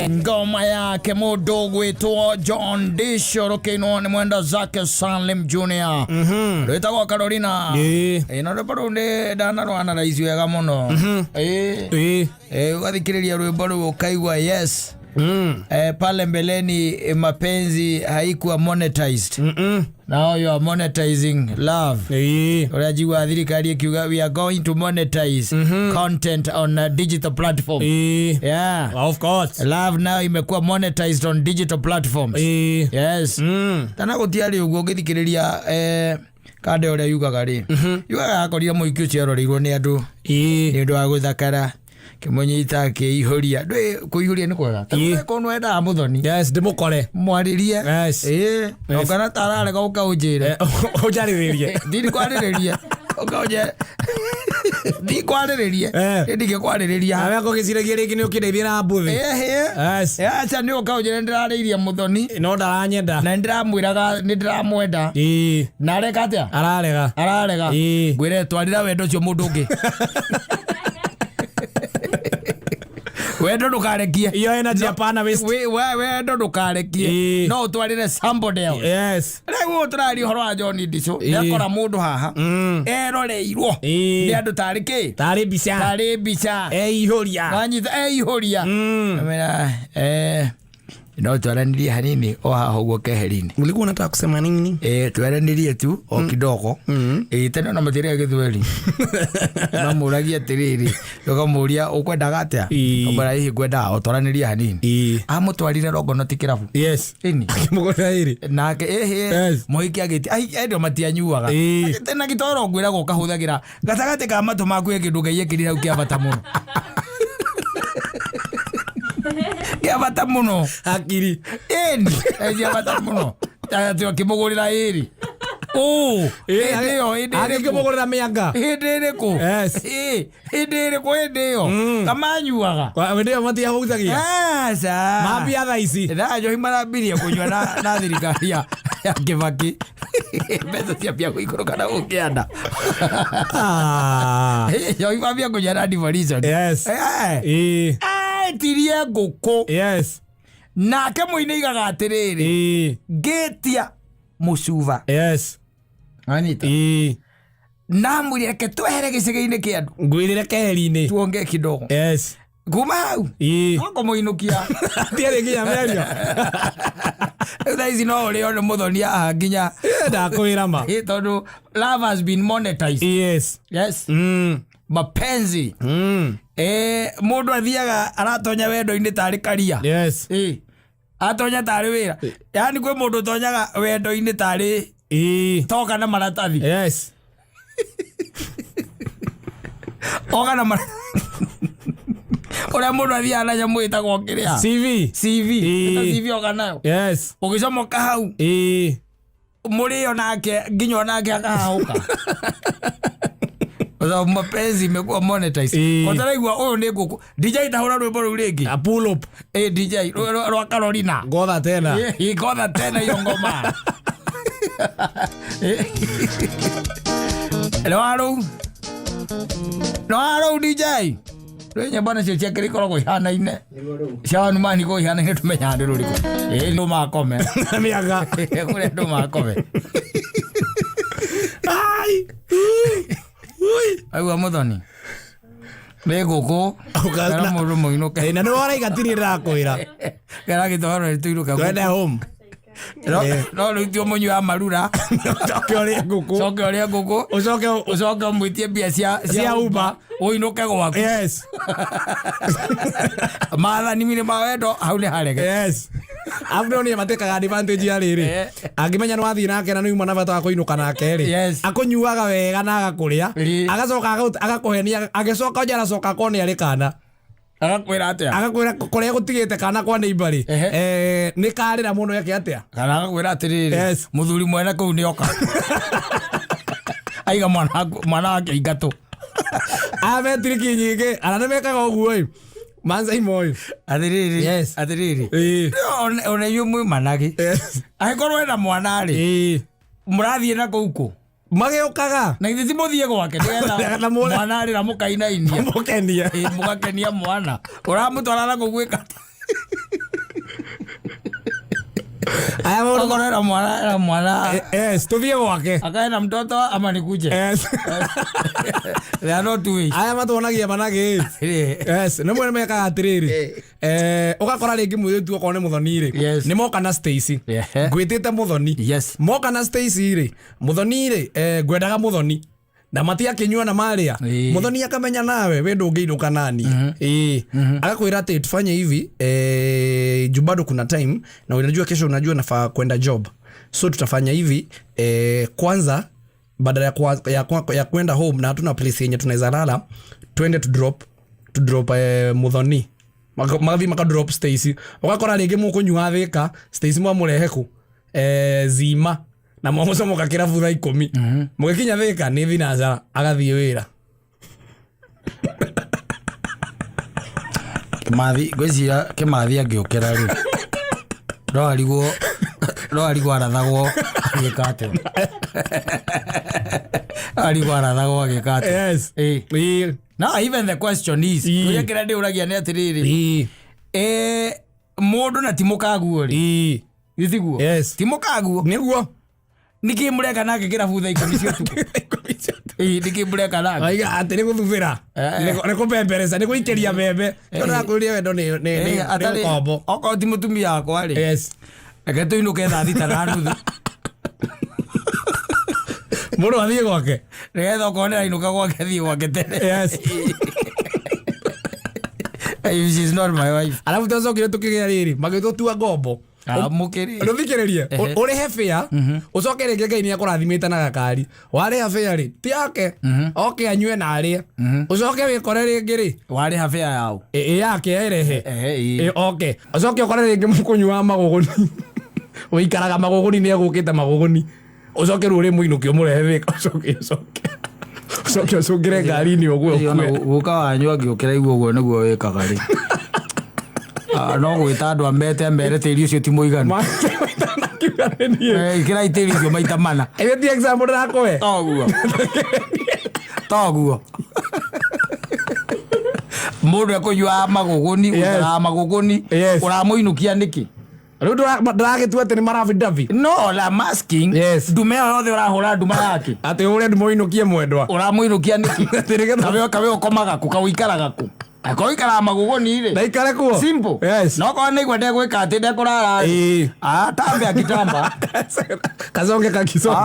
Ngoma yake mundu gwitwo John Disho rukiinwo ni mwenda zake Salim Junior rwitagwo Carolina. Ĩ, na rwĩmbo rũu nĩ ndanarwana raici wega mũno. Ĩ. Ĩ, ũgathikĩrĩria rwĩmbo rũu ũkaigua yes. Pale mbeleni mapenzi haikuwa monetized. Now you are monetizing love. Ũrĩa njiguaga thirikari ĩkiuga, "We are going to monetize content on a digital platform." Yeah. Of course. Love now imekuwa monetized on digital platforms. Yes. Tana gũtiarĩ ũguo ũngĩthikĩrĩria kande ũrĩa yugaga rĩ, yugaga akorire mũhiki ũcio eroreirwo nĩ andũ nĩ ũndũ wa gũthakara, kĩmũnyita akĩihũria. Ndũĩ kũihũria nĩ kwega. Korwo nĩwendaga mũthoni, Yes, ndĩmũkore. Mwarĩrie. Ĩĩ, kana tararega ũka ũnjĩre. Ũnjarĩrĩrie. Ndiri kwarĩrĩria, ũka ũnje ndikwarĩrĩrie. Ndingĩkwarĩrĩria. Nawe akũgĩciragia rĩngĩ nĩ ũkĩndeithia na mbũthĩ. Ĩhĩ. Aca, nĩ ũka ũnjĩre ndĩrarĩirie mũthoni No ndaranyenda. Na nĩndĩramwĩraga nĩ ndĩramwenda na areka atĩa? Ararega. Ararega. Ngwĩre twarĩra wendo ũcio mũndũ ũngĩ, wendo ndũkarekie. Iyo energy hapana waste. Wendo ndũkarekie. No ũtwarĩre somebody else. Rĩu tũraria ũhoro wa John Ndichu. Nĩakora mũndũ haha eroreirwo nĩ andũ tarĩ kĩ? Tarĩ mbica. Tarĩ mbica. Eihũria. Wanyita eihũria. Amera, no twaranĩrie hanini o haha ũguo keheri-inĩ. Ulikuwa unataka kusema nini? Twaranĩrie tu o kidogo. Tene ona matiaria gĩthweri, mamũragia atĩrĩrĩ, ũkamũria ũkwendaga atĩa? Ũkamwĩra hihi ngwendaga o twaranĩrie hanini. Amũtwarire Longonot kĩrabu. Ĩni. Akĩmũgũrĩra ĩrĩ. Nake ĩhĩ. Mũhiki agĩti endio matianyuaga. Tena gĩtoro ngwĩraga ũkahũthagĩra gatagatĩ ka matũ maku, he kĩndũ Ngai ekĩrire hau kĩa bata mũno, kĩa bata mũno. Hakiri. Ĩni, cia bata mũno. Atĩ akĩmũgũrĩra ĩrĩ ũ hĩndĩ ĩyo, hĩndĩ ĩrĩkũ? Agĩkĩmũgũrĩra mĩanga. Hĩndĩ ĩrĩkũ? Hĩndĩ ĩrĩkũ? Hĩndĩ ĩyo kamanyuaga. Hĩndĩ ĩyo matiahutagia. Aca. Mambia thaa ici. Na njohi marambirie kũnyua na thirikari ya Kĩbaki, mbeca ciambia gũikũrũka na gũkĩanda. Njohi mambia kũnyua na devolution. Etirie ngũkũ. Nake mũini igaga atĩrĩrĩ, ngĩtia mũcuba. Anyita. Namwĩrire reke twehere gĩcegĩ-inĩ kĩa andũ. Ngwĩrĩre keheri-inĩ. Tuongee kidogo. Kuma hau no kũmũinũkia. Tiarĩ nginya mĩario. Rĩu thaa ici no ũrĩo nĩ mũthoni haha nginya. Ndakwĩra ma. Tondũ love has been monetized. Yes. Mapenzi. Mũndũ athiaga aratonya wendo-inĩ tarĩ karia. Atonya tarĩ wĩra, yaani kwĩ mũndũ ũtonyaga wendo-inĩ tarĩ toka na maratathi. Oka na maratathi ũrĩa mũndũ athiaga na nyamũ ĩtagwo kĩrĩa? CV. CV. Ĩta CV oka nayo. Ũgĩcomoka hau, mũrĩo nake nginya onake akahahũka. Kwa mapenzi imekuwa monetized. Ũtaraigua ũyũ nĩ ngũkũ. DJ, tahũra rwĩmbo rũu rĩngĩ. A pull up. DJ, rwa Carolina. Ngotha tena. Ngotha tena iyo ngoma. Rwa rũu. Rwa rũu, DJ. Rwĩ nyĩmbo nacio ciake ikoragwo ihanaine. Cia Wanumani ikoragwo ihanaine, tũmenyaga nĩ rũrĩkũ. Ndũ makome. Mĩanga. Kũrĩa ndũ makome. Ai. Ui. Ui. Aigua mũthoni. Nĩ ngũkũ. Kera mũndũ mũinũke. Na nĩ waraiga tiri ndakwĩra. Kera gĩtohoro nĩtũinũke. Twende home. No rĩu ti ũmũnyui wa marura. Coke ũrĩe ngũkũ. Coke ũrĩe ngũkũ. Ũcoke ũcoke ũmwĩtie mbia cia Cia Uber. Ũinũke gwaku. Maathani-inĩ ma wendo hau nĩ harege. Yes. Abu nĩ matekaga advantage ya rĩrĩ. Angĩmenya nĩ wathiĩ nake na nĩ uma na bata wa kũinũka nake rĩ. Akũnyuaga wega na agakũrĩa. Agacoka agakũhenia, agĩcoka nja aracoka akorwo nĩ arĩ kana. Agakwĩra atĩa? Agakwĩra kũrĩa gũtigĩte kana kwa neighbor rĩ. Nĩ karĩra mũno eke atĩa? Kana agakwĩra atĩrĩrĩ, mũthuri mwene kũu nĩ oka aiga mwana wake ingatũ. Aya metiriki nyingĩ ana nĩ mekaga ũguo ĩ. Manzai moyo. Atĩrĩrĩ. Atĩrĩrĩ, ona inyuĩ mwĩ managĩ, angĩkorwo ena mwana rĩ, mũrathiĩ na kũu kũ? Magĩũkaga. Na githĩ ti mũthiĩ gwake nĩgetha Na muone- mwana arĩra mũkainainia? Mũkenie. Mũgakenia mwana ũramũtwara na kũu gwĩka atĩa? Aya maũndũ Okorwo ena mwana ena mwana Yes, tũthiĩ gwake. Akae na mtoto ama nikuje. Yes. There are no two ways. Aya matuonagia managĩ. Yes, nĩ mwene mekaga atĩrĩrĩ. Ũgakora rĩngĩ mũirĩtu okorwo nĩ mũthoni rĩ. Nĩ moka na Stacy. Ngwĩtĩte mũthoni. Moka na Stacy rĩ, mũthoni rĩ, ngwendaga mũthoni. Na matiakĩnyua na marĩa. Mũthoni akamenya nawe we ndũngĩinũka nani. Agakwĩra atĩ tufanye hivi, juu bado kuna time na unajua kesho unajua nafaa kwenda job. So tutafanya hivi, kwanza badala ya kwenda home na hatuna place yenye tunaweza lala, twende tu drop muthoni. Magathi maka drop Stacy. Ugakora rĩngĩ mũkũnyua Thĩka, Stacy mwamũrehe kũ? Zima. Na mwamũcomoka kĩrabu thaa 10. Mũgĩkinya Thĩka nĩ thinacara agathiĩ wĩra. Kĩmathi, ngwĩciria Kĩmathi angĩũkĩra rĩ. No arigwo arathagwo agĩka atĩa. Arigwo arathagwo agĩka atĩa. Yes. Now even the question is, ũrĩa kĩrĩa ndĩũragia nĩ atĩrĩrĩ. Mũndũ na ti mũkaguo rĩ. Gĩtiguo? Yes. Ti mũkaguo? Nĩguo. Nĩkĩ mũreka nake kĩrabu thaa 10 cia ũtukũ? Nĩkĩ mũreka nake? Aiga atĩ nĩ gũthubĩra. Nĩ kũbembereca, nĩ gũikĩria mbembe. Tondũ ndakũria wendo nĩ ũkombo. Okorwo ti mũtumia wakwa rĩ. Yes. Reke tũinũke thaa 6:30. Mũndũ athiĩ gwake. Nĩgetha okorwo nĩ arainũka gwake athiĩ gwake tene. Yes. If she's not my wife. Alafu twacokire tũkĩgĩa rĩrĩ, magĩtũtua ngombo. Mũkĩrĩ. Ndũthikĩrĩrie, ũrĩhe fare, ũcoke rĩngĩ Ngai nĩakũrathimĩte na gakari. Warĩha fare rĩ, ti yake. Oke anyue na arĩe. Ũcoke wĩkore rĩngĩ rĩ. Warĩha fare yaũ? Ĩ yake erehe. Oke. Ũcoke ũkore rĩngĩ mũkũnyuaga magũgũni. Ũikaraga magũgũni nĩ egũkĩte magũgũni. Ũcoke rĩu ũrĩ mũinũki ũmũrehe Thĩka, ũcoke ũcoke. Ũcoke ũcũngĩre ngari-inĩ ũguo ũkue. Guka wanyu angĩũkĩra igua ũguo nĩguo wĩkaga rĩ. No gwĩta andũ amete amere tĩri ũcio ti mũiganu. Ĩkĩra tĩri ũcio maita mana. Ĩyo ti example ndĩrakũhe. Toguo. Toguo. Mũndũ ekũnyuaga magũgũni, ũikaraga magũgũni, ũramũinũkia nĩkĩ? Rĩu ndĩragĩtua atĩ nĩ marabidabi. No, I'm asking. Yes. Ndume ĩyo yothe ũrahũra nduma yake. Atĩ ũrĩa nduma ũinũkie mwendwa. Ũramũinũkia nĩkĩ? Atĩ nĩgetha Kawe ũkomaga kũ, kawe ũikaraga kũ? Akorwo ikaraga magũgũni rĩ. Na ikare kuo. Simple. Yes. No korwo nĩ igua ndegwĩka atĩ ndekũrara rĩ. Tambe akitamba. Kazonge kakisonge.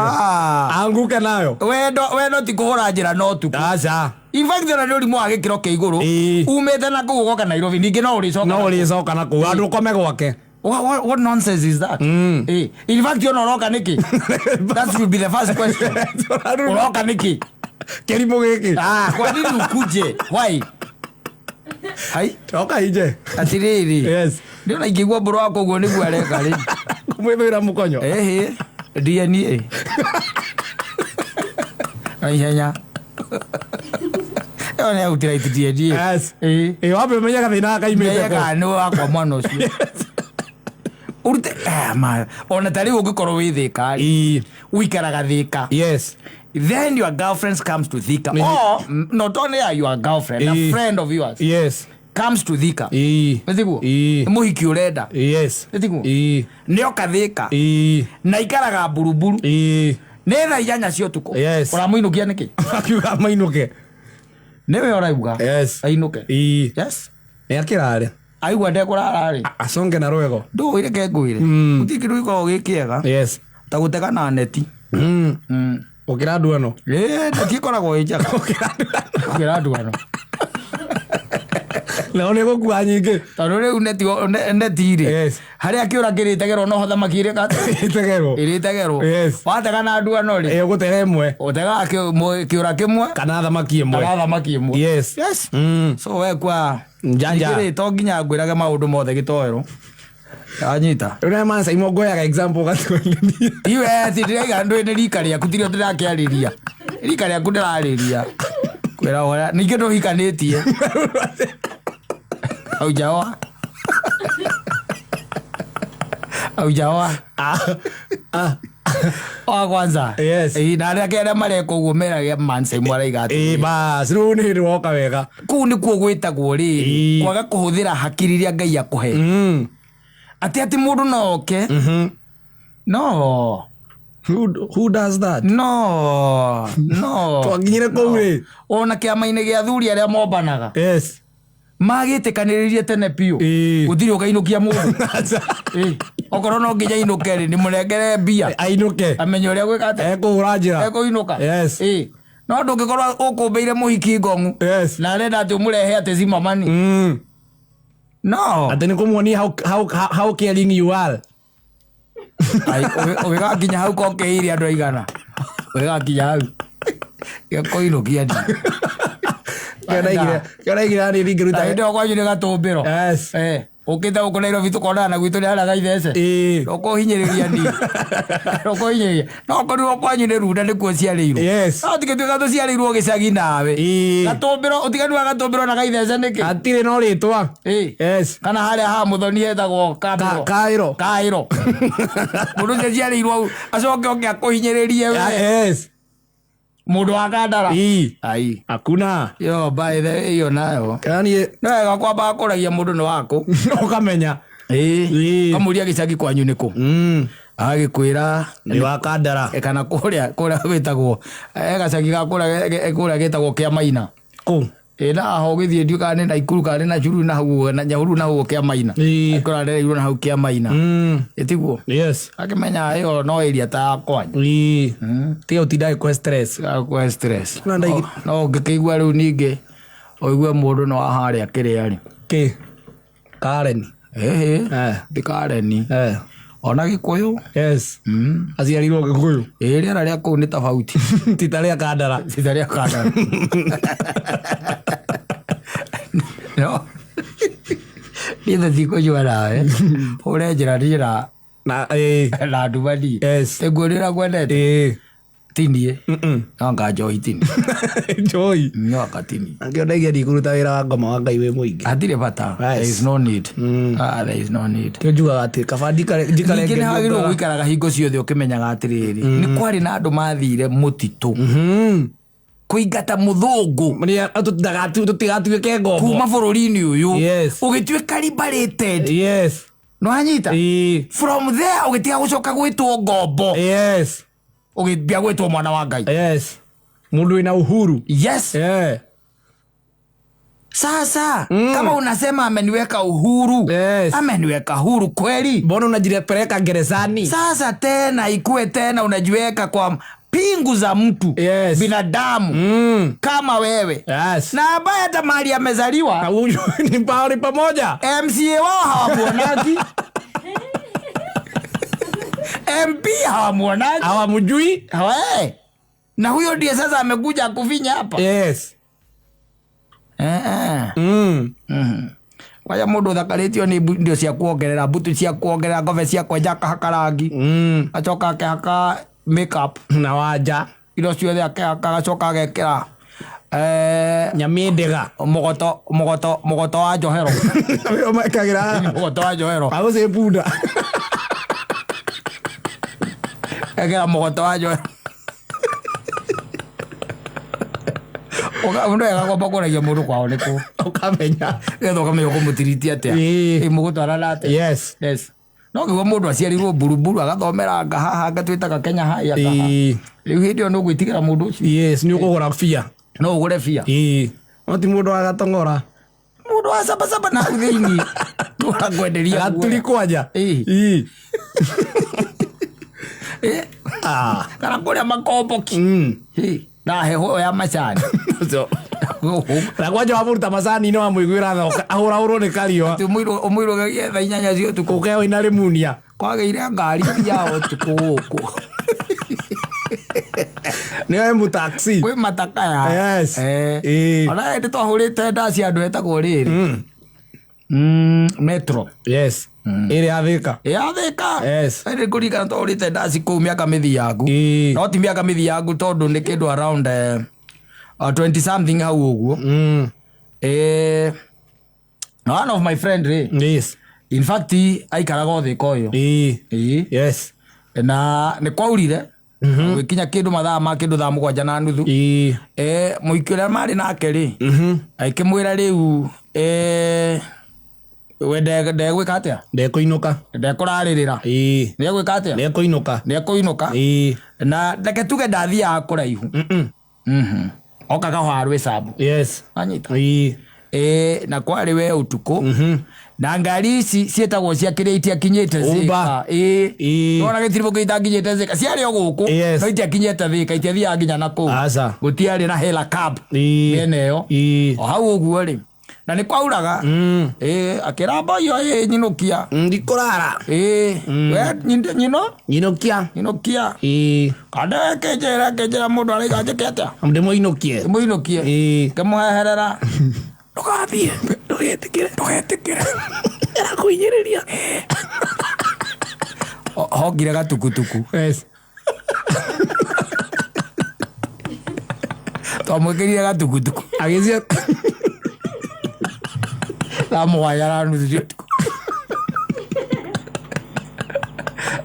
Anguke nayo. Wendo ti kũhũra njĩra no ũtukũ. Aca. In fact, ona nĩ ũrimũ wa gĩkĩro kĩa igũrũ. Umĩte na kũu ũgoka Nairobi, ningĩ no ũrĩcoka. No ũrĩcoka na kũu. Andũ ũkome gwake. What nonsense is that? In fact, ona ũroka nĩkĩ? That should be the first question. Ũroka nĩkĩ? Kĩrimũ gĩkĩ. Kwa nini ukuje? Why? Hai? Toka inje. Atĩrĩrĩ. Yes. Ndĩrona ingĩigua mbũrũ wakwa ũguo nĩguo areka rĩ. Kũmwĩthũĩra mũkonyo. DNA. Na ihenya. Ĩyo nĩ outright DNA. Yes. Wambe ũmenye gathĩna gaka kaimĩte Menye kũ. kana nĩ wakwa mwana ũcio. Ũrute, ona ta rĩu ũngĩkorwo wĩ Thĩka rĩ. Ũikaraga Thĩka. Yes. Then your girlfriend comes to Thika. Or not only are your girlfriend, a friend of yours. Yes. Comes to Thika. Nĩtiguo? Mũhiki ũrenda. Yes. Nĩtiguo? Nĩoka Thika. Na ikaraga mburuburu. Nĩ thaa 8 cia ũtukũ. Yes. Ũramũinũkia nĩkĩ? Akiuga mainũke. Nĩwe ũrauga. Yes. Ainũke. Yes. Nĩ akĩrare. Aigua ndekũrara rĩ. Aconge na rwego. Ndũĩ reke ngwĩre. Gũtirĩ kĩndũ gĩkoragwo gĩ kĩega. Yes. Ta gũtega na neti. Gũkĩra nduano. Neti ĩkoragwo ĩ njega. Gũkĩra nduano. Nao nĩ gũkua nyingĩ. Tondũ rĩu neti rĩ. Yes. Harĩa kĩũra kĩrĩtegerwo no ho thamaki ĩrĩtegerwo. Ĩrĩtegerwo. Yes. Watega na nduano rĩ. Ũgũtega ĩmwe. Ũtegaga kĩũra kĩmwe. Kana thamaki ĩmwe. Kana thamaki ĩmwe. Yes. Yes. So we kwa Njanja. Ningĩ rĩ, to nginya ngwĩrage maũndũ mothe gĩtoero. Anyita. Rĩu man Simon ngoyaga example gatwene. Iwe ti ndĩraiga ndũĩ nĩ rika rĩaku tirio ndĩrakĩarĩria. Rika rĩaku ndĩrarĩria. Kwĩra ũrĩa ningĩ ndũhikanĩtie. Haujaoa. Haujaoa. Wa kwanza. Yes. Na arĩa arĩa mareka ũguo merage man Simon araiga atĩrĩrĩ. Bas, rĩu nĩ hĩndĩ woka wega. Kũu nĩkuo gwĩtagwo rĩrĩ, kwaga kũhũthĩra hakiri iria Ngai akũhe. Atĩ atĩ mũndũ no oke. No. Who does that? No. No. Twakinyire kũu rĩ. Ona kĩama-inĩ gĩa athuri arĩa mombanaga. Yes. Magĩtĩkanĩrĩrie tene biũ. Ĩĩ. Gũtirĩ ũkainũkia mũndũ. Ĩĩ. Okorwo no nginya ainũke rĩ, nĩmũnengere mbia. Ainũke. Amenye ũrĩa gwĩka atĩa. Ekũhũra njĩra. Ekũinũka. Yes. Ĩĩ. No ndũngĩkorwo ũkũmbĩire mũhiki ngong'u. Yes. Na arenda atĩ ũmũrehe atĩ cimamani. No. Atĩ nĩ kũmuonia how caring you are. Ai, ũgĩgakinya hau kokĩire andũ aigana. Ũgĩgakinya hau. Gĩkũinũkia ndi. Kĩonaigire nĩ ndingĩruta. Na hĩndĩ ĩyo kwanyu nĩ gatũmbĩro. Yes. Eh, ũkĩte gũkũ Nairobi tũkonana na gwitũ nĩ harĩa gaithece. Ĩĩ. Ndũkũhinyĩrĩria niĩ. Ndũkũhinyĩrĩria. No korirwo kwanyu nĩ Runda nĩkuo ũciarĩirwo. Yes. No tigĩtuĩka tũciarĩirwo gĩcagi nawe. Ĩĩ. Gatũmbĩro, ũtiganu wa gatũmbĩro na gaithece nĩkĩ? Hatirĩ no rĩtwa. Ĩĩ. Yes. Kana harĩa ha Mũthoni hetagwo Kambĩro. Kaĩro. Kaĩro. Mũndũ ũcio aciarĩirwo hau acoke oke akũhinyĩrĩrie we. Yes. Mũndũ wa Kandara. Ĩĩ. Ai. Hakuna. Yo, by the way, ĩyo nayo. Kana niĩ No wega kwambaga kũragia mũndũ nĩ wakũ. ũkamenya. Ĩĩ. Ĩĩ. Kamũria gĩcagi kwanyu nĩ kũ? Agagĩkwĩra Nĩ wa Kandara. kana kũrĩa kũrĩa gwĩtagwo gacagi ga kũrĩa kũrĩa gĩtagwo kĩa Maina. Kũ? Ĩ na ho ũgĩthiĩ ndiũ kana nĩ Naikuru kana nĩ Nakuru na hau na Nyahururu na hau kĩa Maina. Ĩĩ. Kũrĩa ndereirwo na hau kĩa Maina. Ĩtiguo? Yes. Akĩmenya ĩyo no area ta ya kwanyu. Ĩĩ. Tiga ũtinda agĩkũhe stress. Gakũhe stress. Na ndaigi- No ũngĩkĩigua rĩu ningĩ ũigue mũndũ no wa harĩa kĩrĩa rĩ. Kĩ? Karen. Ĩhĩ. Eh. Ti Kareni. Eh. Ona Gĩkũyũ. Yes. Aciarirwo Gĩkũyũ. Ĩĩ rĩera rĩa kũu nĩ tofauti. Ti ta rĩa Kandara. Ti ta rĩa Kandara. No. Niĩ tũtikũnyua nawe. Hũre njĩra niĩ na Na ĩĩ. na nduma niĩ. Yes. Nĩnguonire ũrĩa ngwendete. Ĩĩ. Ti niĩ. No anga njohi ti niĩ. Njohi. No anga ti niĩ. Angĩo ndaigia ndikũruta wĩra wa ngoma wa Ngai wĩ mũingĩ. Hatirĩ bata. Yes. There is no need. Ah, there is no need. Kĩo njugaga atĩ kaba njikare njikare Ningĩ nĩ wagĩrĩirwo ngĩnyuaga. gũikaraga hingo ciothe ũkĩmenyaga atĩrĩrĩ nĩ kwarĩ na andũ mathire mũtitũ kũingata mũthũngũ Nĩ tũtigatuĩke ngombo. kuma bũrũri-inĩ ũyũ Yes. ũgĩtuĩka liberated Yes. nĩwanyita Ĩĩ. From there ũgĩtiga gũcoka gwĩtwo ngombo Yes. ũgĩthiĩ gwĩtwo mwana wa Ngai. Yes. Mũndũ wĩna uhuru. Yes. Yeah. Sasa kama unasema ameniweka uhuru, Yes. ameniweka huru kweli? Mbona unajipeleka gerezani? Sasa tena ikue tena unajiweka kwa pingu za mtu Yes. binadamu kama wewe Yes. na ambaye hata mahali amezaliwa Na huyu ni pahali pamoja. MCA wao hawamuonagi, MP hawamuonagi. Hawamjui. Hawa- na huyo ndiye sasa amekuja kufinya hapa. Yes. Eh, eh. Kwaya mũndũ ũthakarĩtio nĩ indo cia kuongerera mbutu cia kuongerera ngombe cia kwenja akahaka rangi acoka akehaka makeup Na wanja. indo ciothe akehaka agacoka agekĩra Nyamĩndĩga. mũgoto mũgoto mũgoto wa njohero. Wĩo mekagĩra. Mũgoto wa njohero. Agũcĩ bunda. Ekĩra mũgoto wa njohero. Mũndũ wega kwamba kũragia mũndũ kwao nĩkũ Ũkamenya. getha ũkamenya ũkũmũtiriti atĩa. Ĩĩ. Ĩ, mũgũtwarana atĩa. Yes. Yes. No kĩguo mũndũ aciarirwo mburuburu agathomera anga haha anga twĩtaga Kenya High anga haha. Ĩĩ. Rĩu hĩndĩ ĩyo nĩ ũgwĩtigĩra mũndũ ũcio. Yes, nĩ ũkũgũra bia. No ũgũre bia. Ĩĩ. No ti mũndũ wa gatong'ora. Mũndũ wa cabacaba na hau thĩinĩ ũrakwenderia Gaturi kwanja. Ĩĩ. Ĩĩ. Ĩ, Ah. kana kũrĩa makomboki. Ĩ, na heho ĩyo ya macani. Na kwanja wamũruta macani-inĩ wamũiguĩra tha ahũrahũrwo nĩ kariũa. Atĩ ũmũirũgagie thaa 8 cia ũtukũ. Ũke wĩna rĩmunia. Kwagĩire ngari ya ũtukũ gũkũ. Nĩwe mũtaxi. Kwĩ matakaya. Yes. Eh. Ĩĩ. Ona hĩndĩ twahũrĩte ndaci andũ etagwo rĩrĩ. Metro. Yes. Ĩrĩa ya Thĩka. Yathĩka. Yes. Hĩndĩ ngũririkana twahũrĩte ndaci kũu mĩaka mĩthiangu. Ĩĩ. No ti mĩaka mĩthiangu tondũ nĩ kĩndũ around 20 something hau ũguo. Na one of my friend rĩ, Yes. in fact aikaraga o Thĩka ũyũ. Ĩĩ. Ĩĩ. Yes. Na nĩ kwaurire gwĩkinya kĩndũ mathaa ma kĩndũ thaa 7:30. Ĩĩ. Mũingĩ ũrĩa marĩ nake rĩ, akĩmwĩra rĩu We ndegwĩka atĩa? Ndekũinũka. Ndekũrarĩrĩra. Ĩĩ. Nĩegwĩka atĩa? Nĩekũinũka. Nĩekũinũka. Ĩĩ. Na reke tuge ndathiaga kũraihu. Okaga ho Rwĩsambu. Yes. Wanyita? Ĩĩ. Ĩĩ, na kwarĩ we ũtukũ. Na ngari ici ciĩtagwo cia kĩrĩa itiakinyĩte Uber. Thika. Ĩĩ. Ĩĩ. Nĩwona gĩtiribũ kĩu itakinyĩte Thika. Ciarĩ o gũkũ. Yes. No itiakinyĩte Thika, itiathiaga nginya na kũu. Aca. Gũtiarĩ na hela cab. Ĩĩ. Mĩena ĩyo. Ĩĩ. O hau ũguo rĩ. Na nĩ kwauraga. Ĩĩ, akĩra mboyo ĩ nyinũkia. Ndikũrara. Ĩĩ. We nyino? Nyinũkia. Nyinũkia. Ĩĩ. Kande kĩnjĩra kĩnjĩra mũndũ araiga njĩke atĩa? Ndĩmũinũkie. Ndĩmũinũkie. Ĩĩ. Ngĩmũheherera. Ndũgathiĩ. Ndũgetĩkĩre. Ndũgetĩkĩre. Arakũhinyĩrĩria. Hongire gatukutuku. Yes. Twamwĩkĩrire gatukutuku. Agĩcia. Thaa mũgwanja na nuthu cia ũtukũ.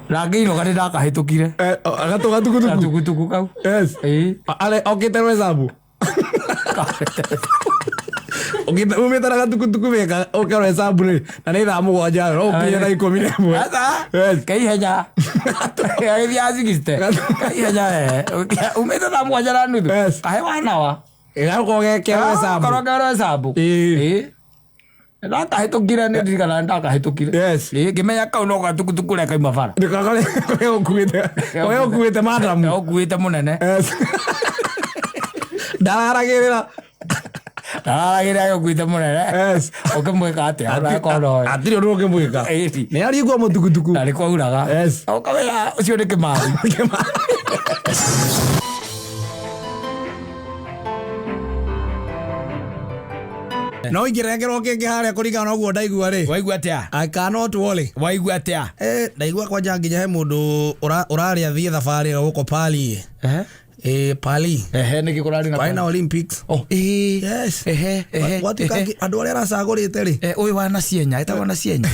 Na ngĩinũka nĩ ndakahĩtũkire. Agatũ gatukutuku. Gatukutuku kau. Yes. Ĩĩ. Are okĩte Rwĩsambu. Okĩte umĩte na gatukutuku weka ũke Rwĩsambu rĩ na nĩ thaa mũgwanja no ũkinye thaa 11. Aca. Yes. Kaihenya. Agĩthiĩ 60. Kaihenya we. Umĩte thaa mũgwanja na nuthu. Yes. Kahe wanawa. Ĩgakorwo geke Rwĩsambu. Korwo ke Rwĩsambu. Ĩĩ. Ĩĩ. Ndakahĩtũkire nĩ ndirikana ndakahĩtũkire. Yes. Ĩĩ, ngĩmenya kau no gatukutuku ũrĩa kauma bara. Ndũgakore ũkuĩte ũkuĩte madamu. Ũkuĩte mũnene. Yes. Ndararagĩrĩra. Ndararagĩrĩra ũkuĩte mũnene. Yes. Ũkĩmwĩka atĩa? Ũrakorwo nowe. Hatirĩ ũndũ ũngĩmwĩka. Ĩĩ. Nĩ arigwo mũtukutuku. Na nĩ kwauraga. Yes. Ũkamenya ũcio nĩ Kĩmathi. No ingĩrengerwo kĩngĩ harĩa kũringana na ũguo ndaigua rĩ. Waigua atĩa? I cannot worry. Waigua atĩa? Eh, ndaigua kwanja nginya he mũndũ ũrarĩa thiĩ thabarĩ gũkũ Pali. Ehe. Eh, Pali. Ehe, nĩkĩ kũrarĩ na Kwarĩ na Olympics. Oh, ĩĩ. Yes. Ehe, ehe. Gwatuĩka ehe. andũ arĩa aracagũrĩte rĩ. Eh, ũyũ wa Nacienya, etagwo Nacienya.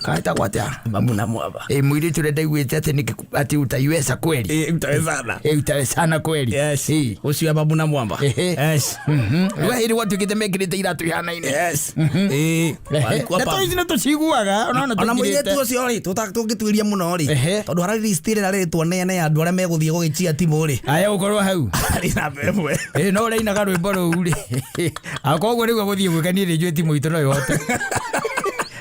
Kaetagwo atĩa? Mamu na mwaba. Ĩ mũirĩtu ũrĩa ndaiguĩte atĩ nĩkĩ atĩ utaiweza kweli. Eh, utawezana. Ĩ utawezana kweli. Yes. Ĩ. Ũcio wa Mamu na mwamba. Ehe. Yes. Rĩu hĩndĩ gwatuĩkĩte mekĩrĩte iratũ ihanaine. Yes. Eh. Walikuwa Ndeto pa- ici nĩ tũciguaga ona Ona mũirĩtu ũcio rĩ tũngĩtuĩria mũno rĩ Ehe. tondũ hararĩ list ĩrĩa rĩtwo nene ya andũ arĩa megũthiĩ gũgĩchia timũ rĩ aya gũkorwo hau. arĩ namba ĩmwe. Ĩ no ũrainaga rwĩmbo rũu rĩ. Akorwo rĩu agũthiĩ gwĩka niĩ nĩ njũĩ timu itũ no ĩhote.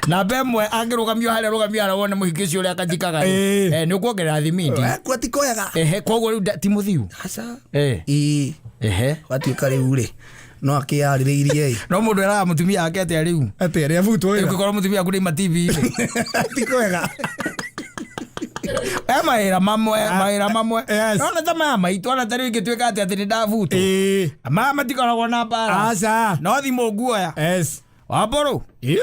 Namba ĩmwe angĩrũgamio harĩa rũgamio harĩa wone mũhiki ũcio ũrĩa akajikaga rĩ. Ĩĩ. Eh, nĩ ũkuongerera thimindi. Kwa ti kwega. Ehe, koguo rĩu ti mũthiu. Aca. Eh. Ĩĩ. Ehe. Gwatuĩka rĩu rĩ no akĩyarĩrĩirie ĩ. No mũndũ eraga mũtumia wake atĩa rĩu? Atĩ arĩa abutwo wĩra. Ũngĩkorwo mũtumia waku nĩaima TV-inĩ. Ti kwega. E mawĩra mamwe, mawĩra mamwe. Yes. Nona ta maya maitũ ona ta rĩu ingĩtuĩka atĩ atĩ nĩ ndabutwo. Ĩĩ. Maya matikoragwo na mbara. Aca. No thimũ nguoya. Yes. Wambũrũ. Ĩĩ.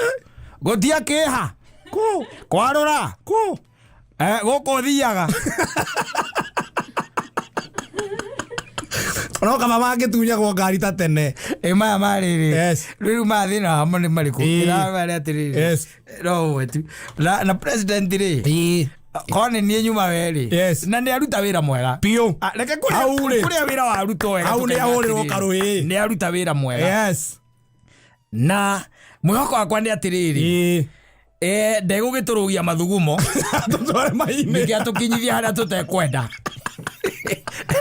Gũtia kĩha. Kũ. Kwarũra. Kũ. Eh, gũkũ thiaga. No kaba mangĩtunyagwo ngari ta tene. Ĩ maya marĩrĩ. Yes. Rĩu maya thĩna wamo nĩ marĩkũ? Ĩĩ. Ĩramera atĩrĩrĩ. Yes. No ũmwe tu. Na president rĩ. Ĩĩ. Korwo nĩ niĩ nyuma we rĩ. Yes. Na nĩ aruta wĩra mwega. Biũ. Ah, reke Hau rĩ. kũrĩa wĩra warutwo wega. Hau nĩ tũkauga ahũrĩrwo atĩrĩrĩ, karũhĩ. Nĩ aruta wĩra mwega. Yes. Na mwĩhoko wakwa nĩ atĩrĩrĩ. Ĩĩ. Eh, ndegũgĩtũrũgia mathugumo. Tũtware mai-inĩ. Ningĩ atũkinyithia harĩa tũtekwenda.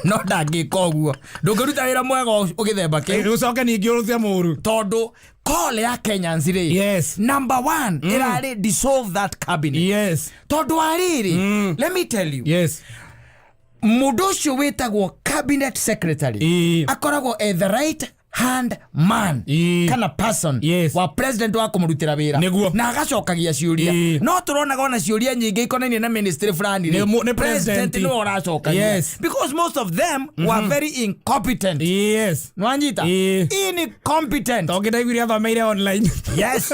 No ndangĩka ũguo. Ndũngĩruta wĩra mwega ũgĩthemba kĩu. Ũcoke ningĩ ũrute mũru. Tondũ call ya Kenyans rĩ. Yes. Number one ĩrarĩ dissolve that cabinet. Yes. Tondũ wa rĩrĩ, let me tell you. Yes. Mũndũ ũcio wĩtagwo cabinet secretary Ĩĩ. akoragwo e the right hand man Ĩĩ. kana person Yes. wa president wa kũmũrutĩra wĩra Nĩguo. na agacokagia ciũria Ĩĩ. no tũronaga ona ciũria nyingĩ ikonainie na ministry fulani rĩ, Nĩ president. nĩwe ũracokagia Yes. because most of them were very incompetent Yes. nwanyita Ĩĩ. incompetent Tondũ ndaiguire athomeire online. yes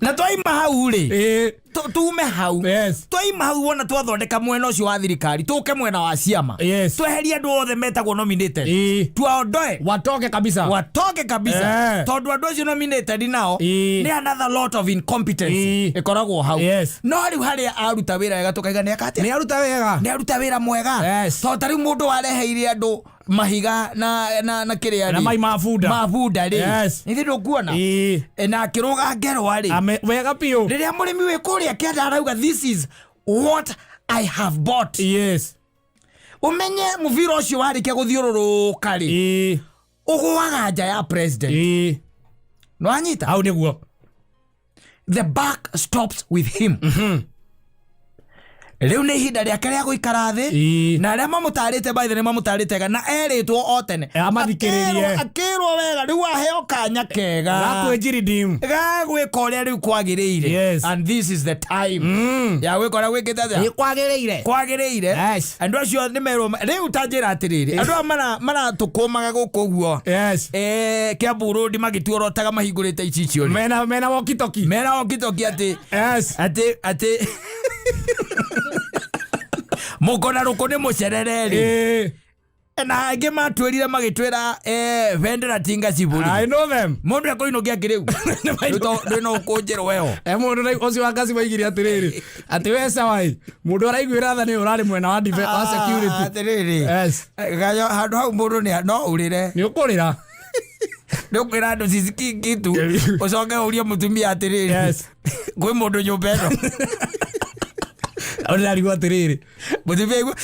na twaima hau rĩ Ĩĩ. tume hau Yes. twaima hau wona twathondeka mwena ũcio wa thirikari tũke mwena wa ciama Yes. tweherie andũ othe metagwo nominated Ĩĩ. tuwaondoe Watoke kabisa. watoke kabisa Eh. tondũ andũ acio nominated nao Ĩĩ. nĩ another lot of incompetence Ĩĩ. ĩkoragwo hau Yes. no rĩu harĩa aruta wĩra wega tũkaiga nĩ aka atĩa Nĩ aruta wega. nĩ aruta wĩra mwega Yes. tondũ ta rĩu mũndũ wareheire andũ Mahiga na kĩrĩa Na rĩ mai ma bunda. Ma bunda rĩ. Yes. Nĩ ndũkuona? Ĩĩ. Na akĩrũga ngerwa rĩ. Wega biũ. Rĩrĩa mũrĩmi wĩ kũrĩa kĩanda arauga, "This is what I have bought," ũmenye mũbira ũcio warĩkia gũthiũrũrũka rĩ, ũgũaga nja ya president. Nĩwanyita? Hau nĩguo. The buck stops with him. Rĩu nĩ ihinda rĩake rĩa gũikara thĩ na arĩa mamũtarĩte by the nĩ mamũtarĩte wega na erĩtwo o tene. Amathikĩrĩrie. Akĩrwo wega, rĩu aheo kanya kega Gakwĩnjiridim. Ga gwĩka ũrĩa rĩu kwagĩrĩire. And this is the time ya gwĩka ũrĩa gwĩkĩte atĩa? Kwagĩrĩire. Kwagĩrĩire. Andũ acio nĩ merwo rĩu, ta njĩra atĩrĩrĩ, andũ aya maratũkũmaga gũkũ ũguo Kiambu Road magĩtuorotaga mahingũrĩte icicio rĩ. Mena walkie-talkie. Mena walkie-talkie atĩ atĩ mũkona rũkũ nĩ mũcerere rĩ. Na angĩ matwĩrire magĩtwĩra bendera tinga cibũri. I know them. Mũndũ ekũinũkia kĩrĩu ndwĩ no ũkũnjĩrwo ĩyo. Mũndũ ũcio wa ngaci waigire atĩrĩrĩ, atĩ we sawa ĩ, mũndũ araiguĩra tha nĩ ũrarĩ mwena wa wa security. Atĩrĩrĩ. Gayo handũ hau mũndũ nĩ no ũrĩre. Nĩ ũkũrĩra. Nĩ ũkwĩra andũ sisikii kitu, ũcoke ũrie mũtumia atĩrĩrĩ, kwĩ mũndũ nyũmba ĩno? Ndĩrarigwo atĩrĩrĩ, Mũtumia aigua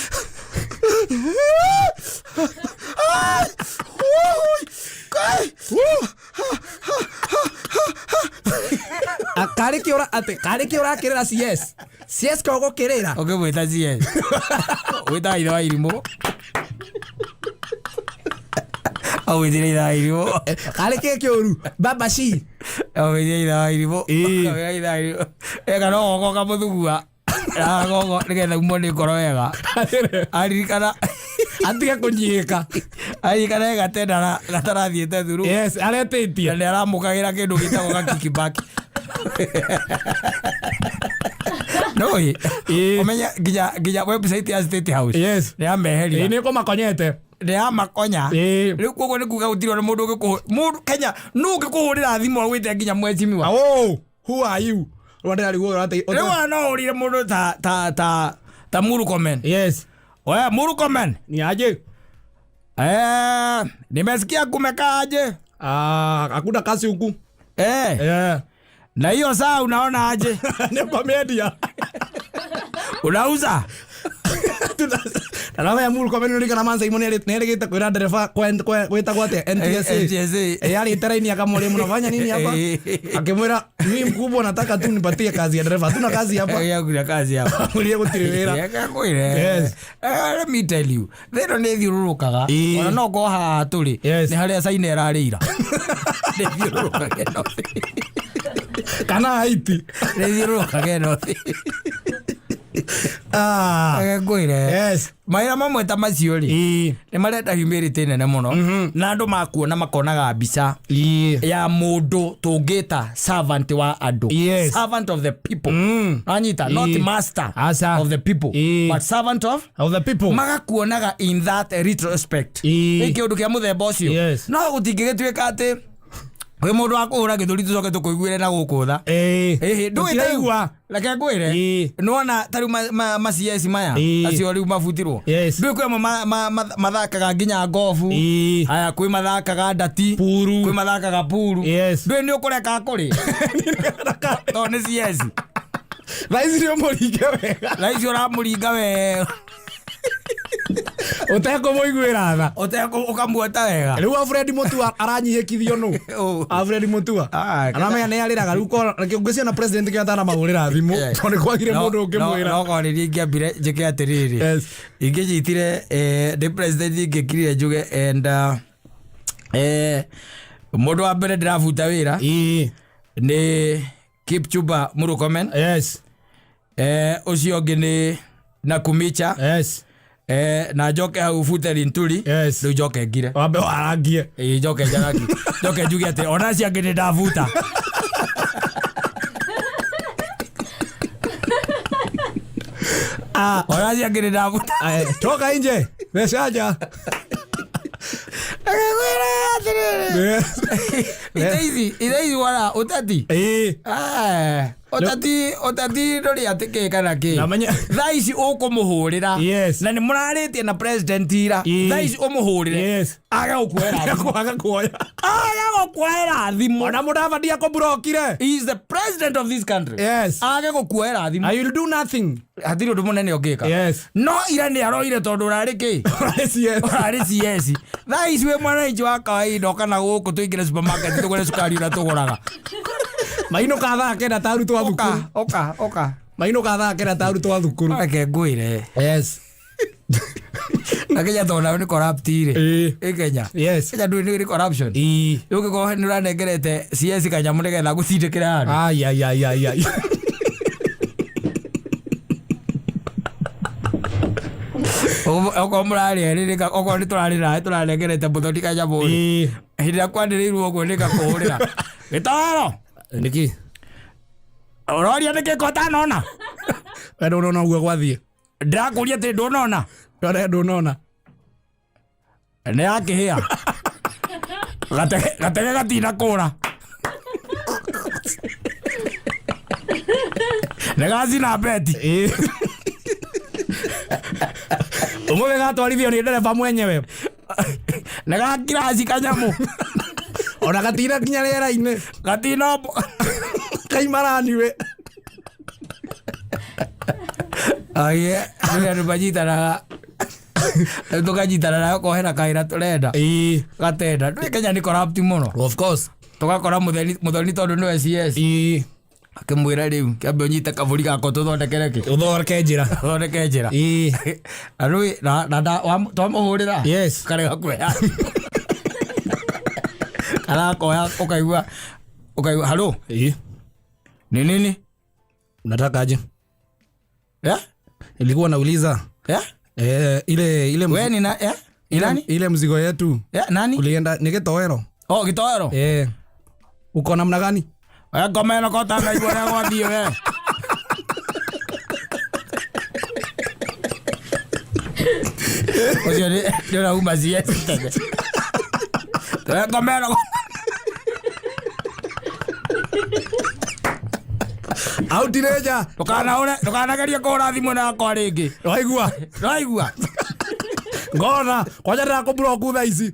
Karĩ kĩ atĩ karĩ kĩ ũrakĩrĩra CS CS ko ũgũkĩrĩra? Ũkĩmwĩta CS wĩtaga ithe wa irimũ, ũgwĩtire ithe wa irimũ. Karĩ kĩ kĩũru baba shi? Ũgwĩtire ithe wa irimũ. Ũgwĩtire ithe wa irimũ eka no goka ũkamũthugua na gogo nĩgetha umwo nĩ ngoro wega aririkana. Atige kũnyiĩka. Aririkana gatendara gatarathiĩte thuru. Yes, aretĩtie. Na nĩ aramũkagĩra kĩndũ gĩtagwo gakikibak nũĩ. Ũmenye nginya website ya State House nĩ yameheria. Nĩ kũmakonyete. Nĩ yamakonya. Rĩu koguo nĩ kuga gũtirĩ ona mũndũ ũngĩkũhũ mũndũ Kenya nũ ũngĩkũhũrĩra thimũ agwĩte nginya mheshimiwa. Oh, who are you? Rwanda rĩu. Rĩu ona no ũrire mũndũ ta Murkomen. We Murkomen. Ni aje? Nimesikia kumekaa aje? Ah, hakuna kazi huku. Na hiyo saa unaona aje? Ni kwa media. Unauza? Ndarama ya Murkomen nĩ mansa imwe nĩ erĩgĩte kwĩra ndereba gwĩtagwo atĩa, NTSA. NTSA. Arĩte raini akamũria, "Mnafanya nini hapa?" Akĩmwĩra, "Mimi mkubwa nataka tu nipatie kazi ya dereva, hatuna kazi hapa." Hakuna kazi hapa. Amwĩrire gũtirĩ wĩra. Akwĩre. Let me tell you, thĩ ĩno nĩ ĩthiũrũrũkaga. Ona no korwo haha tũrĩ nĩ harĩa China ĩrarĩira, nĩ ĩthiũrũrũkaga ĩno thĩ. Kana Haiti. Nĩ ĩthiũrũrũkaga ĩno thĩ. Ah. Ngwĩre, mawĩra mamwe ta macio rĩ, nĩ marenda humility nene mũno na andũ makuona makonaga mbica ya mũndũ tũngĩta servant wa andũ. Servant of the people. Anyita, not master Aca. of the people, but servant of of the people. Magakuonaga in that retrospect. Nĩ kĩũndũ kĩa mũthemba ũcio. No gũtingĩgĩtuĩka atĩ kwĩ mũndũ wa kũhũra gĩthũri tũcoke tũkũiguĩre na gũkũ tha. Ĩhĩ, ndũĩ ta rĩu- Tũtiraigua. Reke ngwĩre, nĩwona ta rĩu ma CS maya acio rĩu mabutirwo, ndũĩ kwĩ amwe mathakaga nginya ngobu. Haya, kwĩ mathakaga ndati. Puru. Kwĩ mathakaga puru. Ndũĩ nĩ ũkũreka kũrĩ tondũ nĩ CS. Thaa ici nĩ ũmũringe wega. Thaa ici ũramũringa wega. Ũtekũmũiguĩra tha. Ũtekũ ũkamuota wega. Rĩu Alfred Mutua aranyihĩkithio nũ? Ũ. Alfred Mutua Ah, aramenya nĩ arĩraga rĩu ngwĩciria na president Kenyatta aramahũrĩra thimũ tondũ nĩ kwagire mũndũ ũngĩmwĩra. No korwo nĩ ingĩambire njĩke atĩrĩrĩ, ingĩnyitire ndĩ president, ingĩkirire njuge and mũndũ wa mbere ndĩrabuta wĩra nĩ Kipchumba Murkomen. Ũcio ũngĩ nĩ Nakumicha. Na njoke hau bute Linturi. Rĩu njoke ngire. Wambe warangie. Ĩĩ, njoke njaraki, njoke njuge atĩ ona acio angĩ nĩ ndabuta. Ona acio angĩ nĩ ndabuta. Toka nje mecaja. Ngwĩra atĩrĩrĩ, ithe ici wara ũteti. Ũteti ũteti ndũrĩ atĩ kĩ kana kĩ. Na menye- Thaa ici ũkũmũhũrĩra. Yes. Na nĩ mũrarĩtie na president ira. Ĩĩ. Thaa ici ũmũhũrĩre. Yes. Age gũkuoera thimũ. Kwaga kuoya. Age gũkuoera thimũ. Ona Mudavadi akũmburokire. He is the president of this country. Yes. Age gũkuoera thimũ. I will do nothing. Hatirĩ ũndũ mũnene ũngĩka. Yes. No ira nĩ aroire tondũ ũrarĩ kĩ? Yes. Ũrarĩ CS. Thaa ici wĩ mwananchi wa kawaida ũka na gũkũ tũingĩre supermarket tũgũre cukari ũrĩa tũgũraga. Mainũka thaa kenda ta arutwo a Ũka, thukuru. ũka, ũka. Mainũka thaa kenda ta arutwo a thukuru. Reke ngwĩre. Yes. Na Kenya tondũ nayo nĩ corrupt rĩ. Ĩĩ. Ĩ Kenya. Yes. Kenya ndũĩ nĩ corruption. Ĩĩ. Ũngĩkorwo nĩ ũranengerete CS kanyamũ nĩgetha gũtindĩkĩre handũ. Ai ai ai ai ai. Okorwo mũrarĩ erĩ nĩka- okorwo nĩ tũrarĩ nawe tũranengerete mũthoni kanyamũ rĩ. Ĩĩ. Hĩndĩ ĩrĩa kwanĩrĩirwo ũguo nĩngakũhũrĩra. Gĩtoro. Nĩkĩ? Ũroria nĩkĩ ko ũtanona? We ndũnona ũguo gwathiĩ. Ndĩrakũria atĩ ndũnona. We ndũnona. Nĩ yakĩhĩa. Gatege gatege gatina kũra. Nĩ gacina beti. Ĩĩ. Ũmũthĩ gatwarithio nĩ ndereba mwenyewe. Nĩ gakiraci kanyamũ. Ona gatina kinya rĩera-inĩ. Gatina Kaimaraniwe. Aye, nĩ andũ manyitanaga. Rĩu tũkanyitana nayo kohera kaĩra tũrenda. Ĩĩ. Gatenda. Ndũĩ Kenya nĩ corrupt mũno. Of course. Tũgakora mũthoni mũthoni tondũ nĩwe CS. Ĩĩ. Akĩmwĩra rĩu kĩambe ũnyite kabũri gakwa tũthondekere kĩ. Ũthondeke njĩra. Tũthondeke njĩra. Ĩĩ. Na rĩu na na nda- wam- twamũhũrĩra. Yes. Karega kuoya. Karakoya ũkaigua ũkaigua halo Ĩĩ. ni nini? Unataka aje? Eh? Nilikuwa nauliza Eh? eh, ile ile We ni na eh? Ni nani? ile mzigo yetu Eh, nani? ulienda ni gĩtoero. Oh, gĩtoero. Eh. Uko namna gani? We ngomeno kota ngaigua ũrĩa gwathiĩ we. Ũcio nĩ nĩ ũrauma CS tene. We ngomeno. Autireja. Ndũkanaũre ndũkanagerie kũhũra thimũ ĩno yakwa rĩngĩ. Waigua. Ndũraigua? Ngona kwanja ndĩrakũblock thaa ici.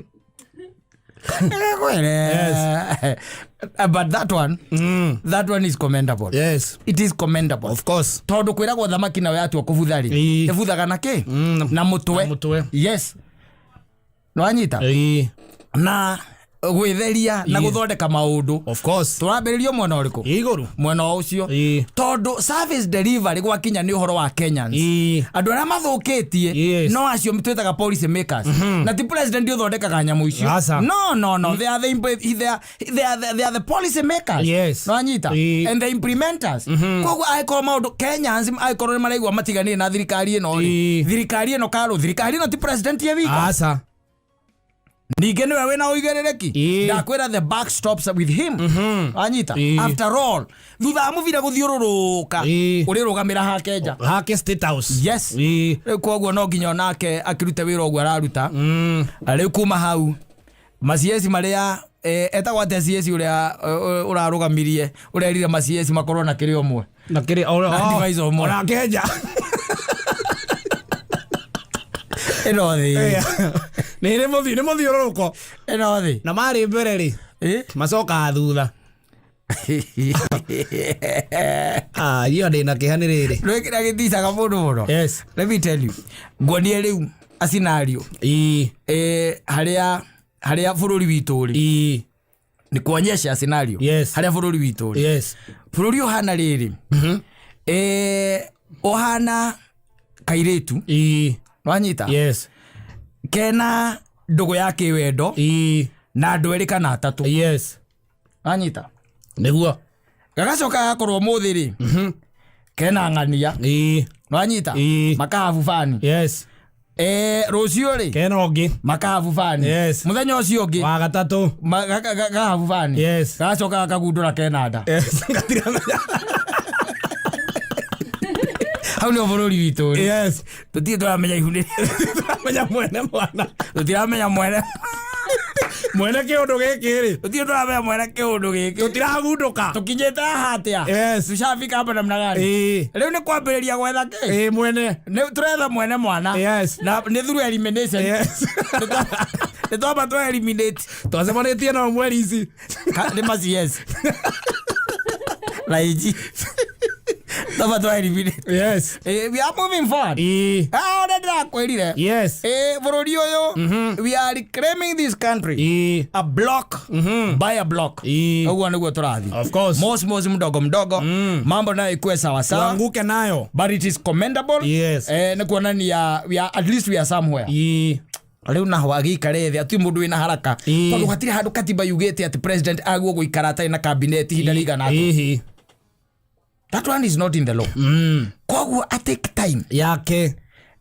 Yes. But that one, that one is commendable. Yes. It is commendable. Of course. Tondũ kwĩragwo thamaki nawe yatua kũbutha rĩ Ĩĩ. ĩbuthaga na kĩ Mm, na mũtwe na mũtwe. Yes. Nĩwanyita Ĩĩ. na gwĩtheria na Ĩĩ. gũthondeka maũndũ Of course. tũrambĩrĩrio mwena ũrĩkũ Ĩĩ igũrũ. mwena o ũcio Ĩĩ. tondũ service delivery gwakinya nĩ ũhoro wa Kenyans Ĩĩ. andũ arĩa mathũkĩtie Yes. no acio twĩtaga policy makers na ti president ũthondekaga nyamũ icio Aca. no no no they are the, imp- they are, they are, the, they are the policy makers Yes. nwanyita Ĩĩ. and the implementers koguo angĩkorwo maũndũ Kenyans angĩkorwo nĩ maraigua matiganĩire na thirikari ĩno rĩ Ĩĩ. thirikari ĩno karũ thirikari ĩno ti president ye wika Aca. ningĩ nĩwe wĩna ũigĩrĩrĩki Ĩĩ. ndakwĩra the back stops with him anyita Ĩĩ. after all thutha wa mũbira gũthiũrũrũka Ĩĩ. ũrĩrũgamĩra hake nja Hake State House. Yes. Ĩĩ. rĩu koguo no nginya onake akĩrute wĩra ũguo araruta Mm. na rĩu kuma hau macieci marĩa eh, etagwo atĩa cieci ũrĩa eh, ũrarũgamirie ũrerire macieci makorwo na kĩrĩa ũmwe Na kĩrĩ o Na advisor ũmwe. Ona Kenya. ĩno thĩ Nĩ nĩ mũthiũ nĩ mũthiũrũrũko. ĩno thĩ Na marĩ mbere rĩ Ĩ? macokaga thutha. Ah, iyo ndĩna kĩeha nĩ rĩrĩ. Ndũĩ kĩrĩa gĩticaga mũndũ mũno Yes. let me tell you nguonie rĩu a scenario Ĩĩ. eh, harĩa harĩa bũrũri witũ ũrĩ Ĩĩ. ni kuonyesha scenario Yes. harĩa bũrũri witũ ũrĩ Yes. bũrũri ũhana rĩrĩ eh, ũhana kairĩtu Ĩĩ. nwanyita Yes. kena ndũgũ ya kĩwendo Ĩĩ. na andũ erĩ kana atatũ Yes. wanyita Nĩguo. gagacoka gagakorwo mũthĩ rĩ kena ng'ania Ĩĩ. nwanyita Ĩĩ. makahabu bani Yes. eh, rũciũ rĩ Kena ũngĩ. makahabu bani Yes. mũthenya ũcio ũngĩ Wa gatatũ. gahabu bani Yes. gagacoka gakagundũra kena nda Yes. Gatiramenya. hau nĩho bũrũri witũ rĩ Yes. tũtirĩ tũramenya ihu nĩ Tũramenya mwene mwana. tũtiramenya mwene Mwene kĩũndũ gĩkĩ rĩ. Tũtirĩ tũramenya mwene kĩũndũ gĩkĩ. Tũtiragundũka. Tũkinyĩte haha atĩa? Yes. Tushafika hapa namna gani? Ĩĩ. Rĩu nĩ kwambĩrĩria gwetha kĩ? Ĩĩ mwene. Nĩ tũretha mwene mwana. Yes. Na nĩ through elimination. Yes. Nĩ twamba twa eliminate. Twacemanĩtie nao mweri ici. Nĩ ma CS. Na AG. Twamba twa eliminate. Yes. We are moving forward. Ĩĩ. Ah, ũrĩa ndĩrakwĩrire. Yes. Bũrũri ũyũ, we are reclaiming this country. Ĩĩ. A block by a block. Ĩĩ. Ũguo nĩguo tũrathiĩ. Of course. Mos mos mdogo mdogo. Mambo nayo ikuwe sawa sawa. Tuanguke nayo. But it is commendable. Yes. Nĩ kuonania we are, at least we are somewhere. Ĩĩ. Rĩu naho agĩikare thĩ ati mũndũ wĩna haraka. Ĩĩ. Tondũ hatirĩ handũ katiba yugĩte atĩ president agwo gũikara atarĩ na cabinet ihinda rĩigana atĩa. Ĩhĩ. That one is not in the law. Koguo a take time. Yake.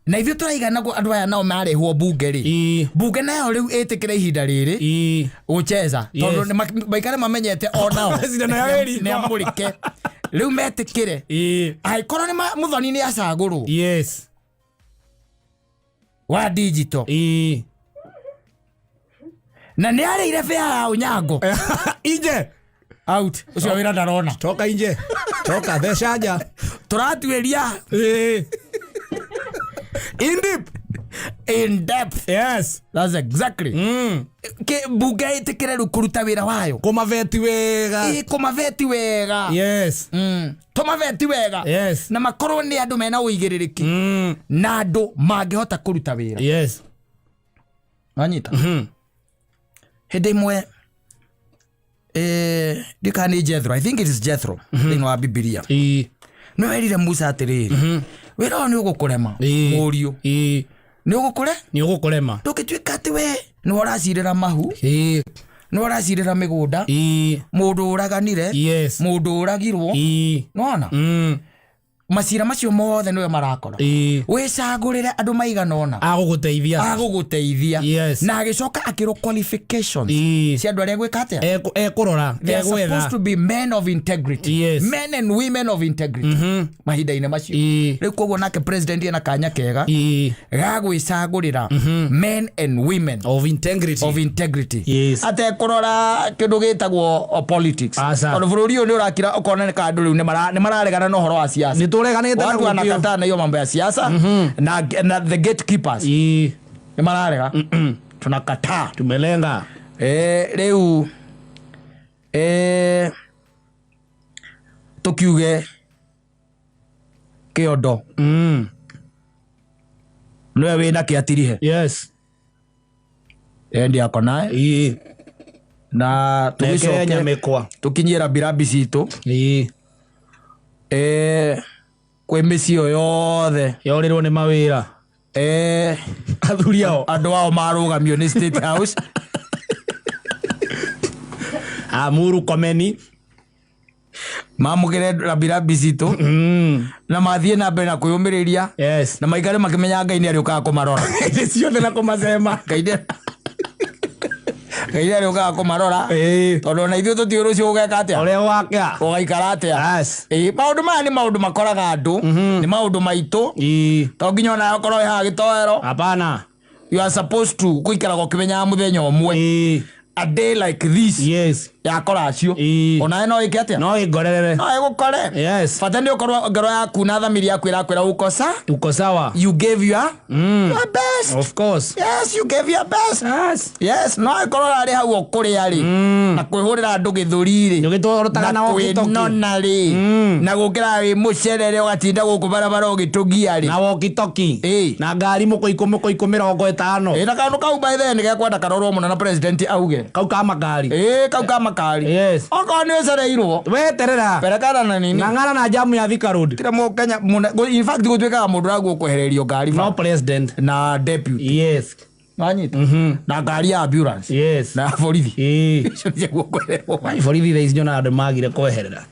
Na ithuĩ tũraigana andũ aya nao marehwo bunge rĩ. Ĩĩ. Bunge nayo rĩu ĩtĩkĩre ihinda rĩrĩ. Ĩĩ. Gũcheza. Tondũ Yes. maikare mamenyete o nao. President nayo ĩ riko. Nĩ amũrĩke. Rĩu metĩkĩre. Ĩĩ. Angĩkorwo nĩ Muthoni nĩ acagũrwo. Yes. Wa digital. Ĩĩ. Na nĩ arĩire bĩa ya Onyango. Inje. Out. Ũcio wĩra ndarona. Toka inje. Toka theca nja. Tũratuĩria. Ĩĩ. In deep. In depth. Yes. That's exactly. Bunge ĩtĩkĩre rĩu kũruta wĩra wayo. Kũmaveti wega. Ĩ, kũmaveti wega. Yes. Tũmaveti wega. Yes. Na makorwo nĩ andũ mena ũigĩrĩrĩki. Na andũ mangĩhota kũruta wĩra. Yes. Wanyita? Hĩndĩ ĩmwe, ndikana nĩ Jethro. I think it is Jethro. Thĩinĩ wa Bibilia. Ĩĩ. Nĩ werire Musa atĩrĩrĩ, wĩra ũyũ nĩ ũgũkũrema. Ĩĩ. Mũriũ. Ĩĩ. Nĩ ũgũkũre? Nĩ ũgũkũrema. Ndũngĩtuĩka atĩ we nĩwe ũracirĩra mahu. Ĩĩ. Nĩwe ũracirĩra mĩgũnda. Ĩĩ. Mũndũ ũraganire. Yes. Mũndũ ũragirwo. Ĩĩ. Nĩwona? Macira macio mothe nĩwe marakora. Ĩĩ. Wĩcagũrĩre andũ maigana ũna. Agũgũteithia. Agũgũteithia. Yes. Na agĩcoka akĩrwo qualifications. Ĩĩ. Cia andũ arĩa gwĩka atĩa? Ekũrora. They are supposed Egwetha. to be men of integrity. Yes. Men and women of integrity. Mahinda-inĩ macio. Ĩĩ. Rĩu koguo nake president ena kanya kega. Ĩĩ. Ga gwĩcagũrĩra men and women Of integrity. of integrity. Yes. Atekũrora kĩndũ gĩtagwo politics. Aca. Tondũ bũrũri ũyũ nĩ ũrakira ũkoneka andũ rĩu nĩ mararegana na ũhoro wa siasa. Nĩ tũreganĩte Watu naguo biũ. wanakataa na hiyo mambo ya siasa na the gatekeepers. Ĩĩ. Nĩ mararega. Tunakataa. Tumelenga. Rĩu tũkiuge kĩondo nĩwe wĩna kĩatirihe. Yes. Endi ako naye. Ĩĩ. Na Neke tũgĩcoke nyamĩkwa. tũkinyie rambirambi citũ. Ĩĩ. Kwĩ mĩciĩ ĩyo yothe. Yorĩrwo nĩ mawĩra. Athuri ao. Andũ ao marũgamio nĩ State House. Amuru Komeni. Mamũkĩre rambirambi citũ. Na mathiĩ na mbere na kwĩyũmĩrĩria. Yes. Na maikare makĩmenyaga Ngai nĩ arĩũkaga kũmarora. Hĩndĩ ciothe na kũmacema. Ngai nĩ arĩũkaga kũmarora. Ĩĩ. Tondũ ona ithuĩ tũtiũĩ rũciũ gũgeka atĩa. Ũrĩa gwakĩa. Ũgaikara atĩa. Yes. Ĩĩ, maũndũ maya nĩ maũndũ makoraga andũ. Nĩ maũndũ maitũ. Ĩĩ. To nginya onawe ũkorwo wĩ haha gĩtoero. Hapana. You are supposed to gũikaraga ũkĩmenyaga mũthenya ũmwe. Ĩĩ. A day like this. Yes. Ya koracio. Ĩĩ. Onawe no ĩke atĩa? No ĩngorerere. No ĩgũkore. Yes. Bata nĩ ũkorwo ngoro yaku na thamiri yaku ĩrakwĩra uko sa? Uko sawa. You gave your best. Of course. Yes, you gave your best. Yes. Yes, no ĩkorwo ũrarĩ hau ũkũrĩa rĩ. Na kwĩhũrĩra andũ gĩthũri rĩ. Nĩũgĩtũrutaga Na na walkie-talkie. kwĩnona rĩ. Na gũkĩra wĩ mũcerere ũgatinda gũkũ barabara ũgĩtũgia rĩ. Na walkie-talkie. Ĩĩ. Na ngari mũkũikũ mũkũikũ 50. Ĩ, na kaũndũ kau by the way nĩ gekwenda karorwo mũno na president auge. Kau ka makari. Ĩ, kau ka makari. Yes. Okorwo nĩ ũcereirwo. Weterera. Perekana na nini. Ng'ang'ana na jamu ya Thika Road. Kila Mũkenya in fact gũtuĩkaga mũndũ ũraguo kwehererio ngari No president. na deputy. Yes. Wanyita? Na ngari ya ambulance. Yes. Na borithi. Ĩĩ. Icio nĩcio kwehererwo. Ai, borithi thaa ici nyonaga andũ magire kweherera.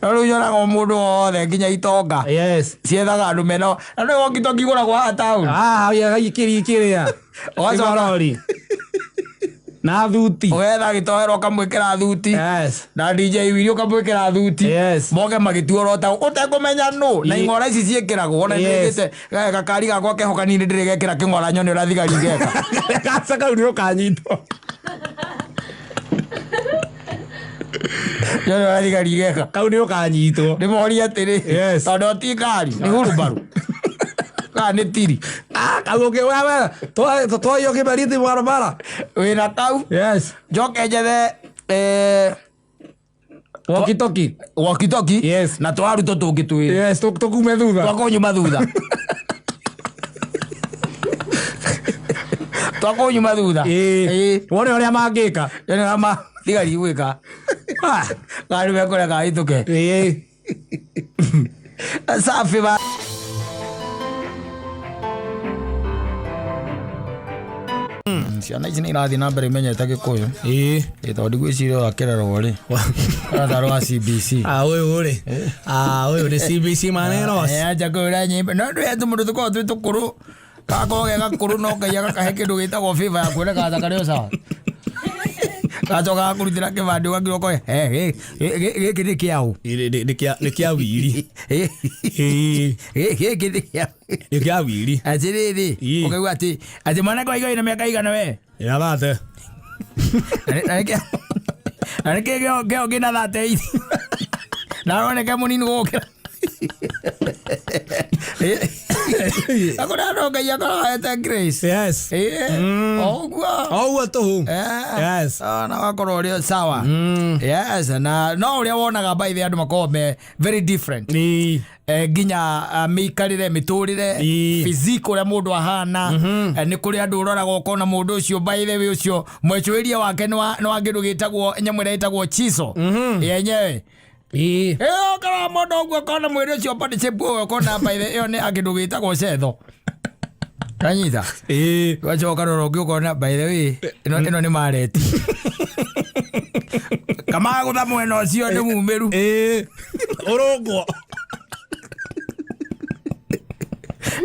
No rĩu nyonaga o mũndũ wothe nginya itonga. Yes. Ciethaga andũ mena. Na nĩ walkie-talkie igũragwo haha town. Ah, ya kĩrĩa kĩrĩa. Ũgacoka- Rori. Na thuti. Ũgetha gĩtoero ũkamwĩkĩra thuti. Yes. Na DJ Willy ũkamwĩkĩra thuti. Yes. Moke magĩtuo ro ta ũtekũmenya nũ. Na Ye- ing'ora ici ciĩkĩragwo. Ona Yes. nĩndĩte gakari gakwa keho kanini ndĩrĩ gekĩra kĩng'ora nyone ũrĩa thigari ingeka. Gaca kau nĩ ũkanyitwo. Ndio thigari igeka. Kau nĩ ũkanyitwo. Ndĩmorie atĩrĩ. Yes. Tondũ ti ngari, nĩ hurubaru. Kana nĩ tiri. Ah, kau ũngĩ wewe. Toa hiyo kiberiti barabara. Wĩna kau. Yes. Njoke njethe eh, Walkie talkie. walkie talkie. Yes. Na twaru tũtũngĩ twĩrĩ. Yes, tũkume thutha. Twakũnyuma thutha. Twakũnyuma thutha. Ĩĩ. Ĩĩ. Wone ũrĩa mangĩka. Nĩ ma thigari igwĩka. Ah. Ngari mekũreka hĩtũke. Ĩĩ. Safi ba. Ciana ici nĩ irathiĩ na mbere imenyete gĩkũyũ. Ĩĩ. Ĩ tondũ ndigwĩciria ũyũ akĩrerwo rĩ. Aratha rwa CBC. Ah, ũyũ rĩ. Ah, ũyũ nĩ CBC maneros. Eh, acha kwĩra nyĩmbo. No ndũ yetu mũndũ tũkoragwo twĩ tũkũrũ. Gakorwo ge gakũrũ no Ngai agakahe kĩndũ gĩtagwo favor ya kuoneka ta karĩ o sawa. Gacoka gakũrutĩra kĩbandĩ ũgakirwo ũkoe, "Eh, gĩkĩ nĩ kĩaũ?" Nĩ kĩa wiri. Ĩĩ. Gĩkĩ nĩ kĩaũ? Nĩ kĩa wiri. Atĩrĩrĩ, Ii. ũkaigua atĩ atĩ mwanake wa Igai na mĩaka igana we. Ĩrathate. Na nĩkĩ kĩo kĩna thate ici? Na aroneka mũnini gũgũkĩra. Akũrĩ andũ Ngai akoragwo ahete grace. Yes. Ĩĩ, o ũguo. O ũguo tũhũ. Eh. Yes. Ah, na wakorwo ũrĩ o sawa. Yes, na no ũrĩa wonaga by the andũ makoragwo me very different. Ĩĩ. Eh, nginya mĩikarĩre mĩtũrĩre Ĩĩ. physique ũrĩa mũndũ ahana. Eh, nĩ kũrĩ andũ ũroraga ũkona mũndũ ũcio by the way ũcio mwecũĩrie wake nĩ wa kĩndũ gĩtagwo nyamũ ĩrĩa ĩtagwo chiso yenyewe. Ĩĩ. Ĩyo ũkarora mũndũ ũguo ũkona mwĩrĩ ũcio body shape ũyũ ũkona by the ĩyo nĩ ya kĩndũ gĩtagwo cetho. Kanyita. Ĩĩ. Ũgacoka ũkarora ũngĩ ũkona by the way ĩno nĩ mareti. Kamagũtha mwena ũcio nĩ mumĩru. Ĩĩ. Ũrũngwo.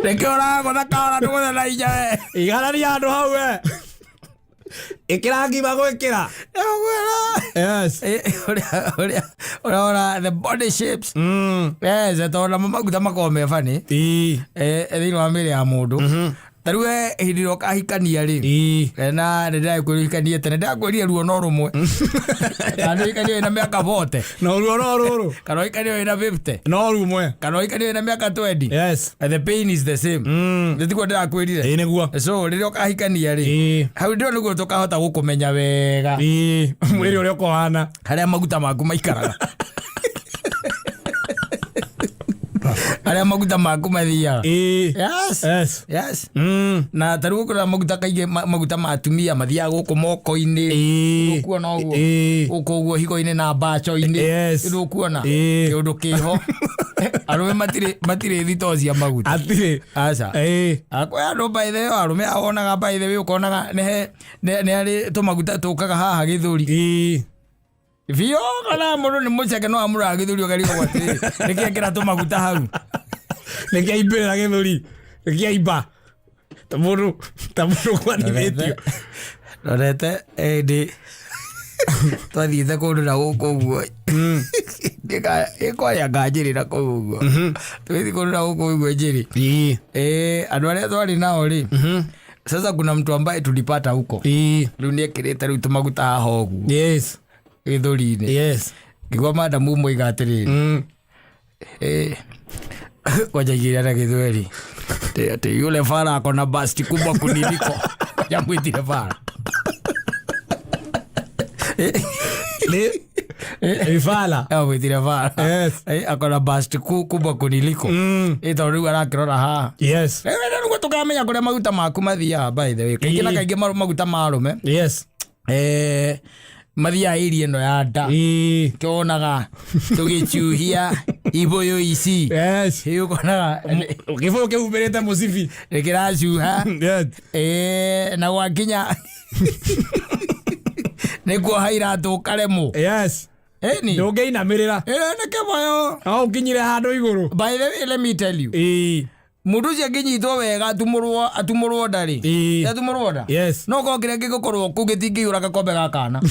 Nĩkĩo ũragũtha kahora ndũgũtha na hinya we. Iganania handũ hau we. Ĩkĩra ngima gwĩkĩra. Yes. Ũrĩa ũrona the body shapes. Yes, tondũ namo maguta makoragwo me funny. Ĩĩ. Eh, thĩinĩ wa mĩĩrĩ ya mũndũ. Ta rĩu we hĩndĩ ĩrĩa ũkahikania rĩ. Ĩĩ. Eh, na nĩ ndĩrakwĩra ũhikanie tene ndĩrakwĩrire ruo no rũmwe. Kana ũhikanie wĩna mĩaka 40. No ruo no rũrũ. Kana ũhikanie wĩna 50. No rumwe. Kana ũhikanie wĩna mĩaka 20. Yes. And the pain is the same. Nĩ tiguo ndĩrakwĩrire. Ĩĩ nĩguo. So rĩrĩa ũkahikania rĩ. Ĩĩ. Hau ndĩo nĩguo tũkahota gũkũmenya wega. Ĩĩ. Mwĩrĩ ũrĩa ũkũhana. Harĩa maguta maku maikaraga. Harĩa maguta maku mathiaga. Ĩĩ. Yes. Yes. Yes. Mm. Na ta rĩu ũkũrora maguta kaingĩ maguta ma atumia mathiaga gũkũ moko-inĩ. Ĩĩ. Ũkuona ũguo. Ĩĩ. Gũkũ ũguo higo-inĩ na mbaco-inĩ. Yes. Nĩ ũkuona. Ĩĩ. Kĩũndũ kĩho. Arũme matirĩ thitoo cia maguta. Atirĩ. Aca. Ĩĩ. Akwĩ andũ by the way arũme awonaga by the way ũkonaga nĩ harĩ tũmaguta tũkaga haha gĩthũri. Ĩĩ. Biũ kana mũndũ nĩ mũceke no amũroraga gĩthũri ũkarigwo atĩrĩrĩ nĩkĩ ekĩra tũmaguta hau. Nĩkĩaimbĩrĩra gĩthũri. Nĩkĩaimba. Ta mũndũ kwanithĩtio. Rorete ĩndĩ twathiĩte kũndũ na gũkũ ũguo. Ĩkwarĩa nganjĩrĩ na kũu ũguo. Tũgĩthiĩ kũndũ na gũkũ ũguo njĩrĩ. Ĩĩ. Eh, andũ arĩa twarĩ nao rĩ. Sasa kuna mtu ambaye tulipata huko. Ĩĩ. Rĩu nĩekĩrĩte rĩu tũmaguta haha ũguo. Yes. Gĩthũri-inĩ. Yes. Ngĩigua madamu ũmwe oiga atĩrĩrĩ. Eh, ngoja igĩrĩ na Gĩthweri. Ati yule fara ako na basti kubwa kuniliko. Yamwitire fara. Nĩ Ifala. Yamwitire fara. Yes. Eh, ako na basti kubwa kuniliko. Eh, tondũ rĩu arakĩrora haha. Yes. Rĩu nĩguo tũkamenya kũrĩa maguta maku mathiaga by the way. Kaingĩ na Ĩĩ. kaingĩ maguta ma arũme. Yes. Eh, mathiaga area ĩno ya nda. Ĩĩ. Kĩonaga tũgĩcuhia ibũyũ ici. Yes. Ĩ ũkonaga Kĩbũyũ kĩhumbĩrĩte mũcibi. nĩkĩracuha. Yes. Ĩĩ, na gwakinya nĩ kuoha iratũ ũkaremwo. Yes. Ĩni. Ndũngĩinamĩrĩra. Ĩĩ nĩ kĩboyo. No ũkinyire handũ igũrũ. By the way, let me tell you. Ĩĩ. Mũndũ ũcio angĩnyitwo wega atumũrwo nda rĩ. Ĩĩ. Atumũrwo nda. Yes. No korwo kĩrĩa kĩngĩkorwo kũu gĩtingĩiyũra gakombe ga kana.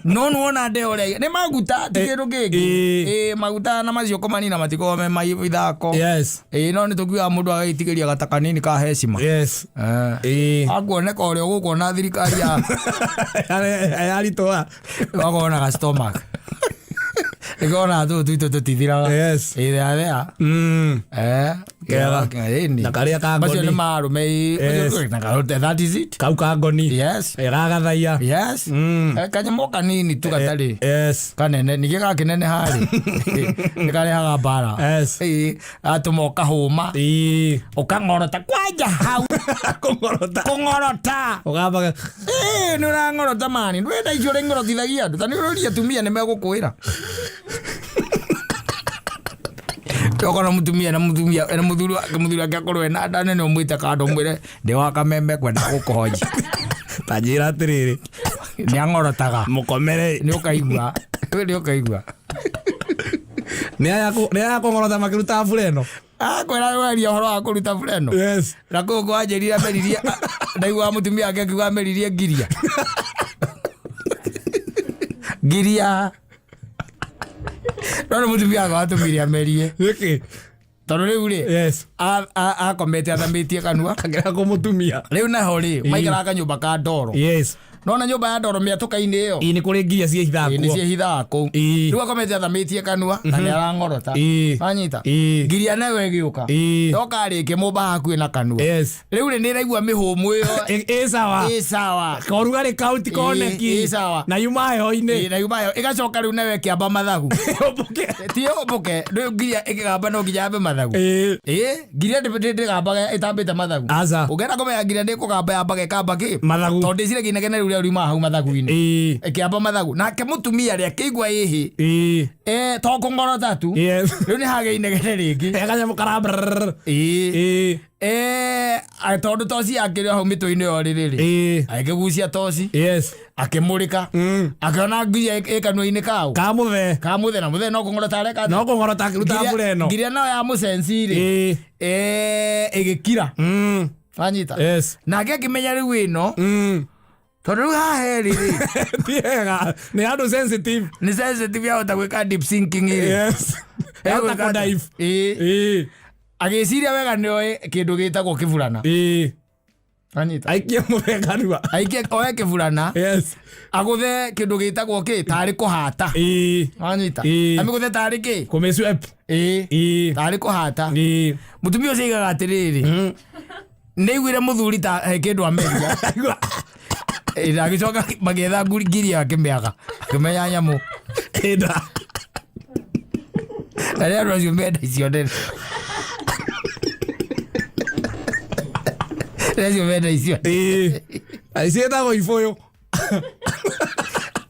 No nĩwona ndeo ũrĩa nĩ maguta ti kĩndũ kĩngĩ. Ĩĩ. Ĩĩ maguta na macio kũmanina matikoragwo me ma ithako. Yes. Ĩĩ no nĩtũkiugaga mũndũ agagĩtigĩria gata kanini ka heshima. Yes. Eh. Ĩĩ. Akuoneka ũrĩa ũgũkuona thirikari ya Yaritũha. wakona ga stomach. Nĩkĩona tũtũ twitũ tũtithiraga. Yes. Ĩ thea thea. Eh. Kega. Ĩni. Na karĩa ka Macio ngoni. nĩ marũme. Yes. Na karũte, that is it. Kau ka ngoni. Yes. Gagathaia. Yes. Eh, kanyamũ kanini tu gatarĩ Yes. kanene ningĩ gakinene harĩ nĩ karehaga mbara. Yes. Ĩ, gatũma ũkahũma Ii. ũkang'orota kwanja hau. Kũng'orota. Kũng'orota. Ũgambaga. Ĩ, nĩ ũrang'orota mani ndwenda icio ũrĩa ng'orotithagia andũ ta nĩ ũroria atumia nĩ megũkwĩra okorwo mũtumia na mũtumia na mũthuri wake mũthuri wake akorwo ena nda nene ũmwĩte kando ũmwĩre ndĩ wa kameme kwenda gũkũhoji. Ta njĩra atĩrĩrĩ. Nĩ ang'orotaga. Mũkomere. Nĩ ũkaigua nĩ ũkaigua. Nĩ aya kũng'orota makĩruta bureno. Akwĩra waria ũhoro wa kũruta bureno. Yes. Na kũu kwanjĩrire ameririe ndaiguaga mũtumia wake akiuga ameririe ngiria ngiria no nĩ mũtumia wake watũmire amerie. Nĩkĩ? Tondũ rĩu rĩ Yes. akomete athamĩtie kanua. Akĩra kũmũtumia. Rĩu naho rĩ maikaraga kanyũmba ka ndoro. Yes. Nona nyũmba ya ndoro mĩatũka-inĩ ĩyo. Ii nĩ kũrĩ ngiria ciĩhithaga Ĩ, nĩ kuo. ciĩhithaga kũu. Ii. Rĩu akomete athamĩtie kanua na nĩ arang'orota. Ii. Wanyita? Ii. Ngiria nayo ĩgĩũka. Ii. Yoka rĩ ĩkĩmũmba hakuhĩ na kanua. Yes. Rĩu rĩ nĩ ĩraigua mĩhũmũ ĩyo. Ĩ sawa. Ĩ sawa. Korugarĩ kau ti koneki. Ĩ sawa. Na yuma heho-inĩ. Ĩ, na yuma heho ĩgacoka rĩu nayo ĩkĩamba mathagu. Ũmbũke. Ti ũmbũke rĩu ngiria ĩkĩgamba no nginya yambe mathagu. Ĩ. Ĩ, ngiria ndĩgambaga ĩtambĩte mathagu. Aca. Ũngĩenda kũmenya ngiria ndĩkũgamba yambaga ĩkamba kĩ? Mathagu. Tondũ ndĩciragia inegene rĩu rĩu riumaga hau mathagu-inĩ. Ĩ. Ĩkĩamba mathagu nake mũtumia rĩ akĩigua ĩhĩ. Ĩ. Eh, to kũng'orota tu. Yes. Rĩu nĩ hagĩa inegene rĩngĩ. He kanyamũ kara brrrr. Ĩ. Ĩ. Eh, tondũ toci yakĩrĩ o hau mĩtwe-inĩ ĩyo rĩrĩ. Ĩ. Agĩkĩgucia toci. Yes. Akĩmũrĩka. Akĩona ngiria ĩ kanua-inĩ kau. Ka mũthee. Ka mũthee na mũthee no kũng'orota areka. No kũng'orota akĩruta bureno. Ngiria nayo ya mũcenci rĩ. Ĩ. Eh, ĩgĩkira. Wanyita? Yes. Nake akĩmenya rĩu ĩno. Tondũ rĩu haha herĩ rĩ. Ti hega. Nĩ handũ sensitive. Nĩ sensitive yahota gwĩka deep sinking rĩ. Yes. Yahota kũ dive. Ĩ. Ĩ. Agĩciria wega nĩoĩ kĩndũ gĩtagwo kĩburana. Ĩ. Wanyita? Aikie mũthee kanua. Aikie oe kĩburana. Yes. Agũthe kĩndũ gĩtagwo kĩ tarĩ kũhata. Ĩ. Wanyita? Ĩ. Amĩgũthe tarĩ kĩ? Kũmĩswep. Ĩ. Ĩ. Tarĩ kũhata. Ĩ. Mũtumia ũcio aigaga atĩrĩrĩ. Nĩaiguire mũthuri ta he kĩndũ ameria. Ĩ, na agĩcoka magĩetha ngiria akĩmĩaga. Akĩmenya nyamũ. Ĩnda. Na rĩrĩa andũ acio menda icio nene. Rĩrĩa acio menda icio. Ĩ. Ciĩtagwo ibũyũ.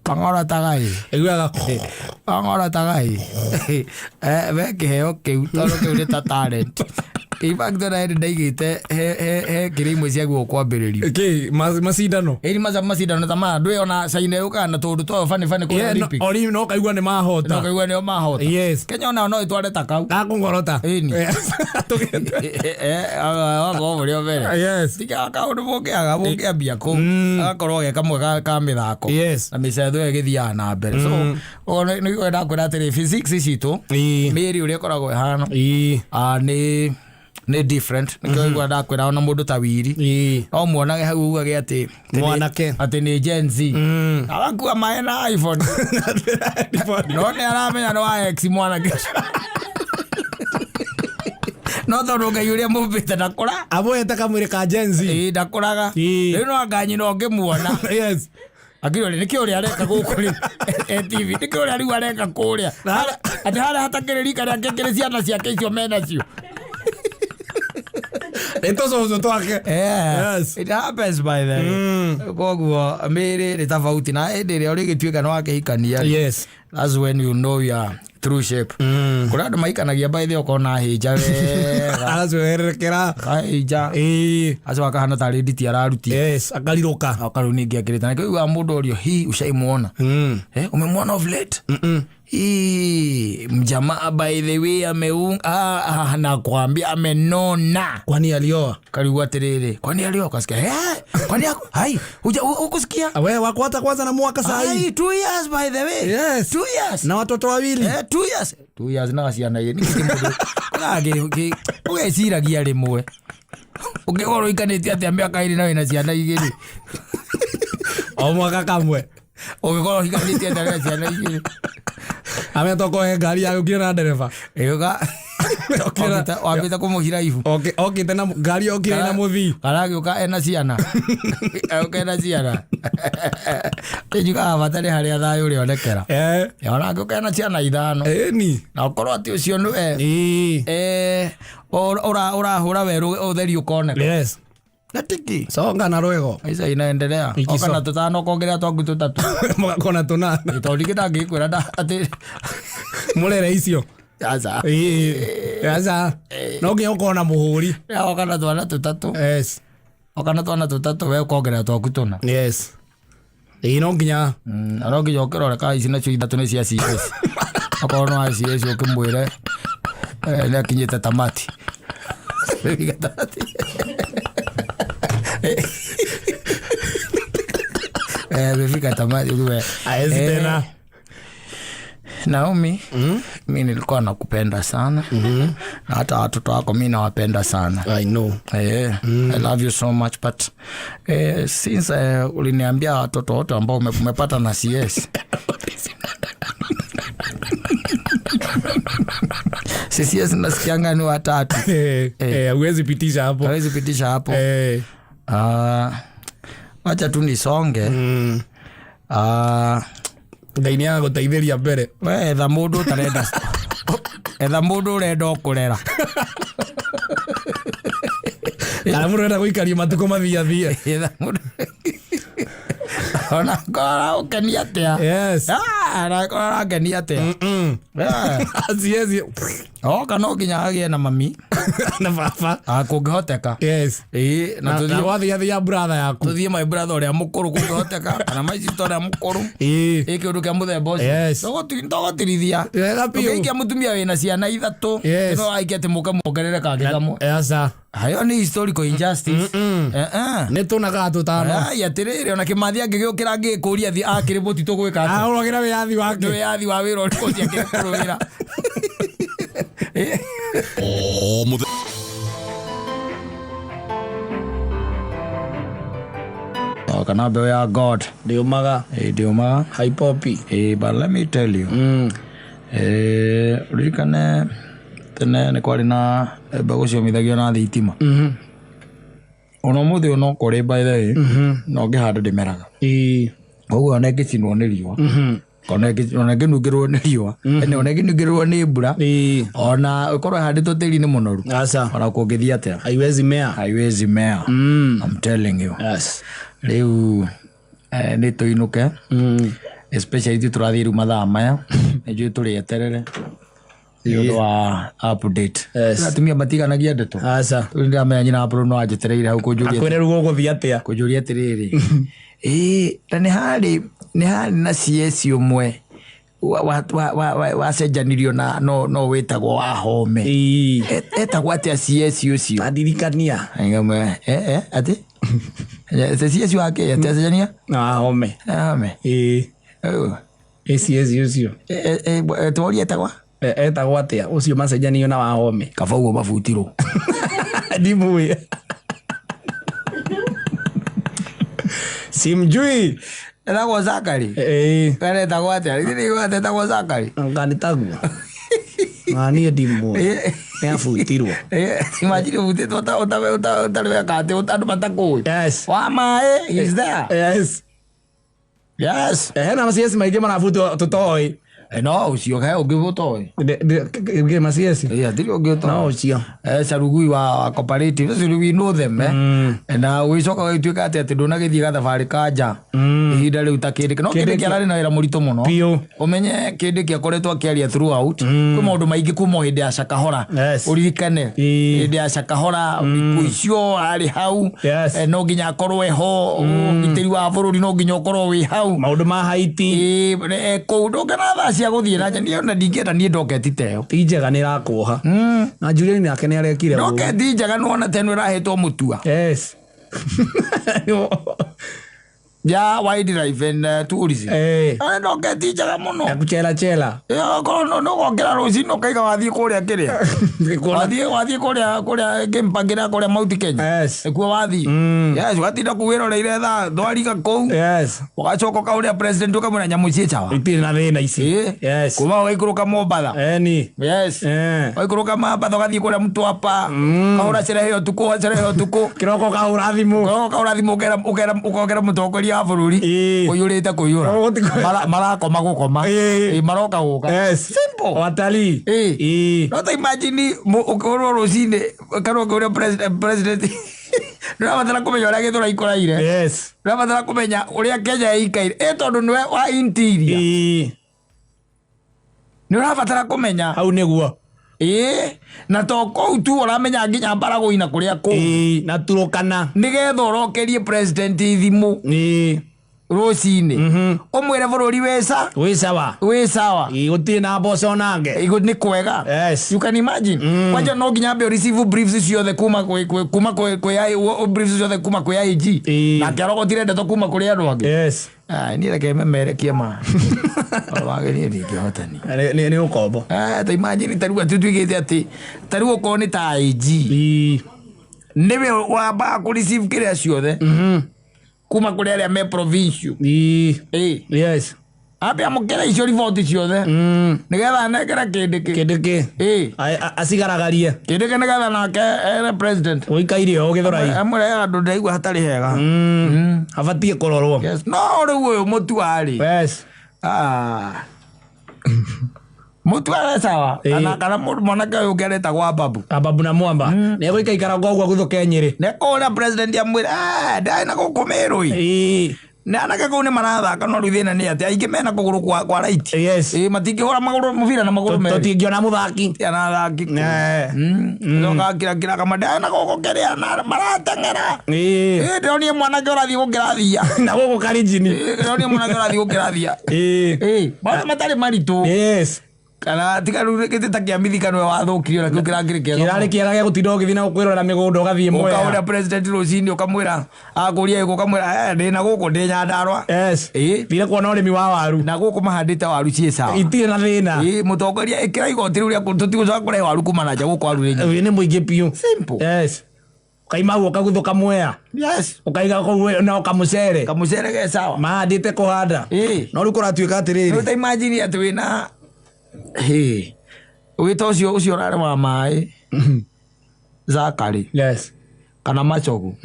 Mang'orotaga ĩ. Iguaga. Mang'orotaga ĩ. Eh, we kĩheo kĩu tondũ kĩu nĩ ta talent. In fact ona hĩndĩ ndaigĩte he kĩrĩa imwe ciagĩrĩirwo kwambĩrĩrio. Kĩ macindano. Ĩni macindano ta maya ndũĩ ona China yũkaga na tũndũ twayo bani bani kũrĩa Olympics. Ori no kaigua nĩ mahota. No kaigua nĩo mahota. Yes. Kenya onayo no ĩtware ta kau. Gakũng'orota. Ĩni. Yes. Agakorwo mũrĩ o mbere. Yes. Tiga kaũndũ mũngĩaga mũngĩambia kũu. Agakorwo ge kamwe ka mĩthako. Yes. Na mĩcetho ĩyo ĩgĩthiaga na mbere. So nĩguo ndakwĩra atĩrĩ physics citũ Ĩ. mĩĩrĩ ũrĩa ĩkoragwo ĩhana Ĩ. Nĩ different. Nĩkĩo ũiguaga ndakwĩra ona mũndũ ta Wiri. Ĩ. No muonage hau ugage atĩ Mwanake. atĩ nĩ Gen Z. Arakua maĩ na iPhone. No nĩ aramenya nĩ wa X mwanake ũcio. No tondũ Ngai ũrĩa mũmbĩte ndakũra. Amũhete kamwĩrĩ ka Gen Z. Ĩ, ndakũraga. Ĩ. Rĩu no anga nyina ũngĩmuona. Yes. Akĩrwo rĩ, nĩkĩ ũrĩa areka gũkũ rĩu? E TV. Nĩkĩ ũrĩa rĩu areka kũrĩa? Atĩ harĩa hatakĩrĩ rika rĩake kĩrĩ ciana ciake icio menacio. Nĩ tũcũcũ twake. Yeah. Yes. It happens by the way. Koguo mĩĩrĩ nĩ tofauti na hĩndĩ ĩrĩa ũrĩgĩtuĩka nĩ wakĩhikania rĩ, Yes. that's when you know your true shape. Kũrĩ andũ maikanagia by the way ũkona hĩnja wega. Aracoererekera. Kahĩnja. Ĩ. Acio akahana tarĩ nditi ararutia. Yes, akarirũka. Akarĩu ningĩ akĩrĩte. Na nĩkĩo ũiguaga mũndũ orio, hi ushaimuona? Eh, umemwona of late? Hii, mjamaa by the way ameunga, nakwambia amenona. Kwani alioa? Karibu atĩrĩrĩ, kwani alioa? Ukasikia, eh, kwani ako? Hai, hukusikia? We, wako hata kwanza na mwaka saa hii. Hai, 2 years by the way. Yes. 2 years. Na watoto wawili. Eh, 2 years. 2 years na ciana igĩrĩ. Nĩ kĩ mũndũ? Ũgeciragia rĩmwe. Ũngĩkorwo ũikanĩtie atĩa mĩaka ĩrĩ na wĩna ciana igĩrĩ? O mwaka kamwe. Ũngĩkorwo ũhikanĩtie atĩa wĩna ciana igĩrĩ? Amenya tokohe ngari yagũkire na ndereba. Ĩũka Okire wambĩte kũmũhira ibu. Okĩte na ngari okire na mũthii. Kana agĩũka ena ciana. Agĩũka ena ciana. Njugaga bata nĩ harĩa thayũ ũrĩonekera. Ona angĩũka ena ciana ithano. Ĩni. Na ũkorwo atĩ ũcio nĩwe Ĩĩ. ũrahũra werũ ũtheri ũkoneka. Yes. Na tiki. Songa na rwego. Maisha inaendelea. Ikiso. Oka na tũtano ũkongerera twaku tũtatũ. Mũgakona tũnana. Tondũ ningĩ ndangĩkwĩra atĩ Mũrere icio. aca. Ĩĩ. Aca. No nginya ũkorwo na mũhũri. Oka na twana tũtatũ. Yes. Oka na twana tũtatũ we ũkongerera twaku tũna. Yes. Ĩĩ no nginya. Na no nginya ũkĩrore kana ici nacio ithatũ nĩ cia CS. Okorwo no wa CS ũkĩmwĩre nĩ akinyĩte tamati. Tamati. Amefika tamati ukiwe. Haezi tena. Naomi, mi nilikuwa nakupenda sana. Na hata watoto wako mi nawapenda sana. I know. I love you so much but since uliniambia watoto wote ambao umepata na CS. Si CS nasikianga ni watatu. Huwezi pitisha hapo. Huwezi pitisha hapo. Wacha tu nisonge. Ngai nĩ agagũteithĩria mbere. We etha mũndũ ũtarenda. Etha mũndũ ũrenda ũkũrera. Kana mũndũ ũrenda gũikaria matukũ mathiathie. Etha mũndũ. Ona korwo aragũkenia atĩa. Yes. Ona korwo arangenia atĩa. Siezi. Oka no nginya agĩe na mami. Na baba. Kũngĩhoteka. Yes. Ĩĩ, na Na tũthiĩ gwathiathia brother yaku. tũthiĩ my brother ũrĩa mũkũrũ kũngĩhoteka kana my sister ũrĩa mũkũrũ. Ĩĩ. Ĩ kĩũndũ kĩa mũthemba ũcio. Yes. Tũgũtirithia. Wega biũ. Ũngĩikia mũtumia wĩna ciana ithatũ. Yes. No aikie atĩ mũke muongerere kangĩ kamwe. Aca. Hayo nĩ historical injustice. Nĩ tũna kana tũtano. Ai atĩrĩrĩ ona Kĩmathi angĩgĩũkĩra angĩkũria thiĩ akĩrĩ mũtitũ gwĩka atĩa? Ahũragĩra wĩyathi wake. Nĩ wĩyathi wa wĩra ũrĩkũ ũcio akĩrĩ kũrũĩra. Kana mbeũ ya God. Ndĩũmaga. Ndĩũmaga. Haipopi. But let me tell you. Ũririkane tene nĩ kwarĩ na mbegũ ciomithagio na thitima. Ona ũmũthĩ ũyũ no kũrĩ by the way. No ngĩhanda ndĩmeraga. Koguo ona ĩngĩcinwo nĩ riũa. Ona ĩngĩnungĩrwo nĩ riũa. Ona ĩngĩnungĩrwo nĩ mbura. Ona ĩkorwo ĩhandĩtwo tĩri-inĩ mũnoru. Aca. Ona kũngĩthiĩ atĩa. Haiwezi mea. Haiwezi mea. I'm telling you. Yes. Rĩu nĩ tũinũke. Especially ithuĩ tũrathiĩ rĩu mathaa maya. Nĩ njũĩ tũrĩeterere. Nĩ ũndũ wa update. Yes. Atumia matiganagia ndeto. Aca. Rĩu ndĩramenya nyina wa no anjetereire hau kũnjũria. Akwĩre rĩu ũgũthiĩ atĩa. Kũnjũria atĩrĩrĩ. Na nĩ harĩ na CS ũmwe wacenjanirio na no wĩtagwo Wahome. Etagwo atĩa CS ũcio? Andirikania. Atĩ? CS wake atĩ acenjania? Na Wahome. Wahome. Ĩĩ. CS ũcio. Tworie etagwo? Etagwo atĩa ũcio macenjanio na Wahome? Kaba ũguo mabutirwo. Ndimũĩ. Simjui. Etagwo Zakari. Kana etagwo atĩa? Nĩ etagwo Zakari. Anga nĩ taguo. Na niĩ ndimũĩ. Nĩ abutirwo. Imagine ũbutĩtwo ũtarĩ weka atĩ andũ matakũĩ. Yes. Wa maĩ, he's there. Yes. Yes. Hena CS maingĩ marabutwo tũtoĩ. No ũcio he ũngĩ ũtoĩ. Ngĩ ma CS. Hatirĩ ũngĩ ũtoĩ. No ũcio. Carugui wa cooperative, ũcio we know them, Na ũgĩcoka ũgĩtuĩka atĩ ndũnagĩthiĩ gathabarĩ ka nja. Ihinda rĩu ta kĩndĩ. No kĩndĩ kĩararĩ na wĩra mũritũ mũno. Biũ. Ũmenye kĩndĩ kĩakoretwo akĩaria throughout. Kwĩ maũndũ maingĩ kuma hĩndĩ ya Shakahola. Yes. Ũririkane. Hĩndĩ ya Shakahola, thikũ icio arĩ hau. Yes. No nginya akorwo eho. Ũgitĩri wa bũrũri no nginya ũkorwo wĩ hau. Maũndũ ma Haiti. Kũu ndũngĩona thaa cia gũthiĩ na nja. Niĩ ona ndingĩenda niĩ ndoketi ta ĩyo. Ti njega nĩ ĩrakuoha. Na Julian nake nĩ arekire ũguo. Ndoketi njega nĩwona ta ĩno ĩrahetwo mũtua. Yes. Ya wildlife and tourism. Ndoketi njega muno. Ya kuchela chela. Korwo nũgokĩra rũcinĩ ũkaiga wathiĩ kũrĩa kĩrĩa wathiĩ kũrĩa kĩmpangĩra kũrĩa Mount Kenya. Nĩkuo wathiĩ. Yes, ũgatinda kũu wĩroreire thaa thwariga kũu. Ũgacoka ũkaũrĩa president ũkamwĩra nyamũ ciĩ sawa. Itirĩ na thĩna ici. Kuma ũgaikũrũka Mombatha. Eni. Yes. Ũgaikũrũka Mombatha ũgathiĩ kũrĩa Mtwapa. Ũkahũra cerehe ũtukũ, cerehe ũtukũ. Kĩroko ũkahũra thimũ. Kĩroko ũkahũra thimũ ũkera mũtongoria wa bũrũri. Kũiyũrĩte kũiyũra. Marakoma gũkoma. Maroka gũka. Simple. Watalii. No ta imagine ũkĩhũrwo rũcinĩ kana ũkĩũria president ndũrabatara kũmenya ũrĩa Gĩthũrai kũraire. Ndũrabatara kũmenya ũrĩa Kenya ĩikaire. Tondũ nĩwe wa interior. Nĩ ũrabatara kũmenya. Hau nĩguo. Na to kũu tu ũramenya nginya Mbaragũi na kũrĩa kũu. Na Turukana. Nĩgetha ũrokerie president thimũ. Rũcinĩ. Ũmwĩre bũrũri wĩ sa? Wĩ sawa. Wĩ sawa. Gũtirĩ na mboco nange. Nĩ kwega. You can imagine. Kwanja no nginya ambe receive briefs ciothe kuma kwĩ, kuma kwĩ, kwĩ I, briefs ciothe kuma kwĩ IG. Nake arogotire ndeto kuma kũrĩ andũ angĩ. Niĩ reke memerekie ma. Ũndũ wa niĩ ndingĩhotani. Nĩ ũkombo. Ta imagine ta rĩu atĩ tuigĩte atĩ, ta rĩu okorwo nĩ ta IG. Nĩwe wambaga kũ receive kĩrĩa ciothe. Kuma kũrĩ arĩa me provincial. Ambe amũkĩre icio riboti ciothe. Nĩgetha anengere kĩndĩ kĩ. Kĩndĩ kĩ. Acigaragarie. Kĩndĩ kĩ nĩgetha nake ere president. Ũikaire ũũ Gĩthũrai. Amwĩre handũ ndĩraigua hatarĩ hega. Abatiĩ kũrorwo. Yes. No rĩu ũyũ mũtua-rĩ. Mũtua e sawa. Kana mũndũ mwanake ũyũ ũngĩ aretagwo Ababu. Ababu na Mwamba. Nĩ egũikaikara ũguo gũthũke Nyĩrĩ. Nĩ ekũũria president amwĩre, ndarĩ na gũkũ Mĩrũ ĩ. Na anake kũu nĩ marathaka, no rĩu thĩna nĩ atĩ aingĩ mena kũgũrũ kwa right. Matingĩhũra magũrũ mũbira na magũrũ merĩ. Tũtingĩona mũthaki. Tũtingĩona athaki kũu. Coka kira kira kama ndarĩ na gũkũ kĩrĩa na marateng'era. Ndĩronire mwanake ũrathiĩ gũkĩrathia. Na gũkũ Karinjini. Ndĩronire mwanake ũrathiĩ gũkĩrathia. Maũndũ matarĩ maritũ. Kana tiga rĩu gĩtĩ ta kĩa Mithika nĩwe wathũkirie, ona kĩu kĩrangĩrĩ kĩega Kĩrarĩ mũno. kĩega gĩa gũtinda ũgĩthiĩ na kwĩrorera mĩgũnda ũgathiĩ Mwea. Ũkaũria president rũcinĩ ũkamwĩra, akũria ĩkũ, ũkamwĩra, ndĩ na gũkũ, ndĩ Nyandarũa. Thire kuona ũrĩmi wa waru. Na gũkũ mahandĩte waru ciĩ sawa. Itirĩ na thĩna. Mũtongoria, ĩkĩra igoti rĩu rĩa tũtigũcoka kũrehe waru kuma na nja gũkũ waru nĩ nyingĩ. Nĩ mũingĩ biũ. Simple. Ukaima hau ũkaguthũka Mwea. Ũkaiga kũu na ũkamũcere. Kamũcere ge sawa. Mahandĩte kũhanda. No rĩu kũratuĩka atĩrĩrĩ. Rĩu ta imagine atĩ wĩna, wĩta ũcio ũrarĩ wa maĩ. Zakari. Kana Machogu.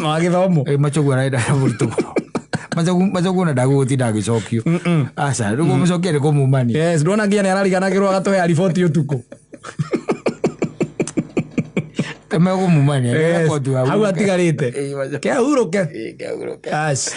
Wa gĩthomo. Machogu arenda mũritũ mũno. Machogu ona ndagũgũtinda agĩcokio. Aca, rĩu kũmũcokia nĩ kũmumania. Yes, ndona nginya nĩ arariganagĩrwo agatũhe riboti ũtukũ. Megũmumania, nĩ rekodi wa Hau hurũke. atigarĩte. Machogu. Kehurũke. Kehurũke. Yes.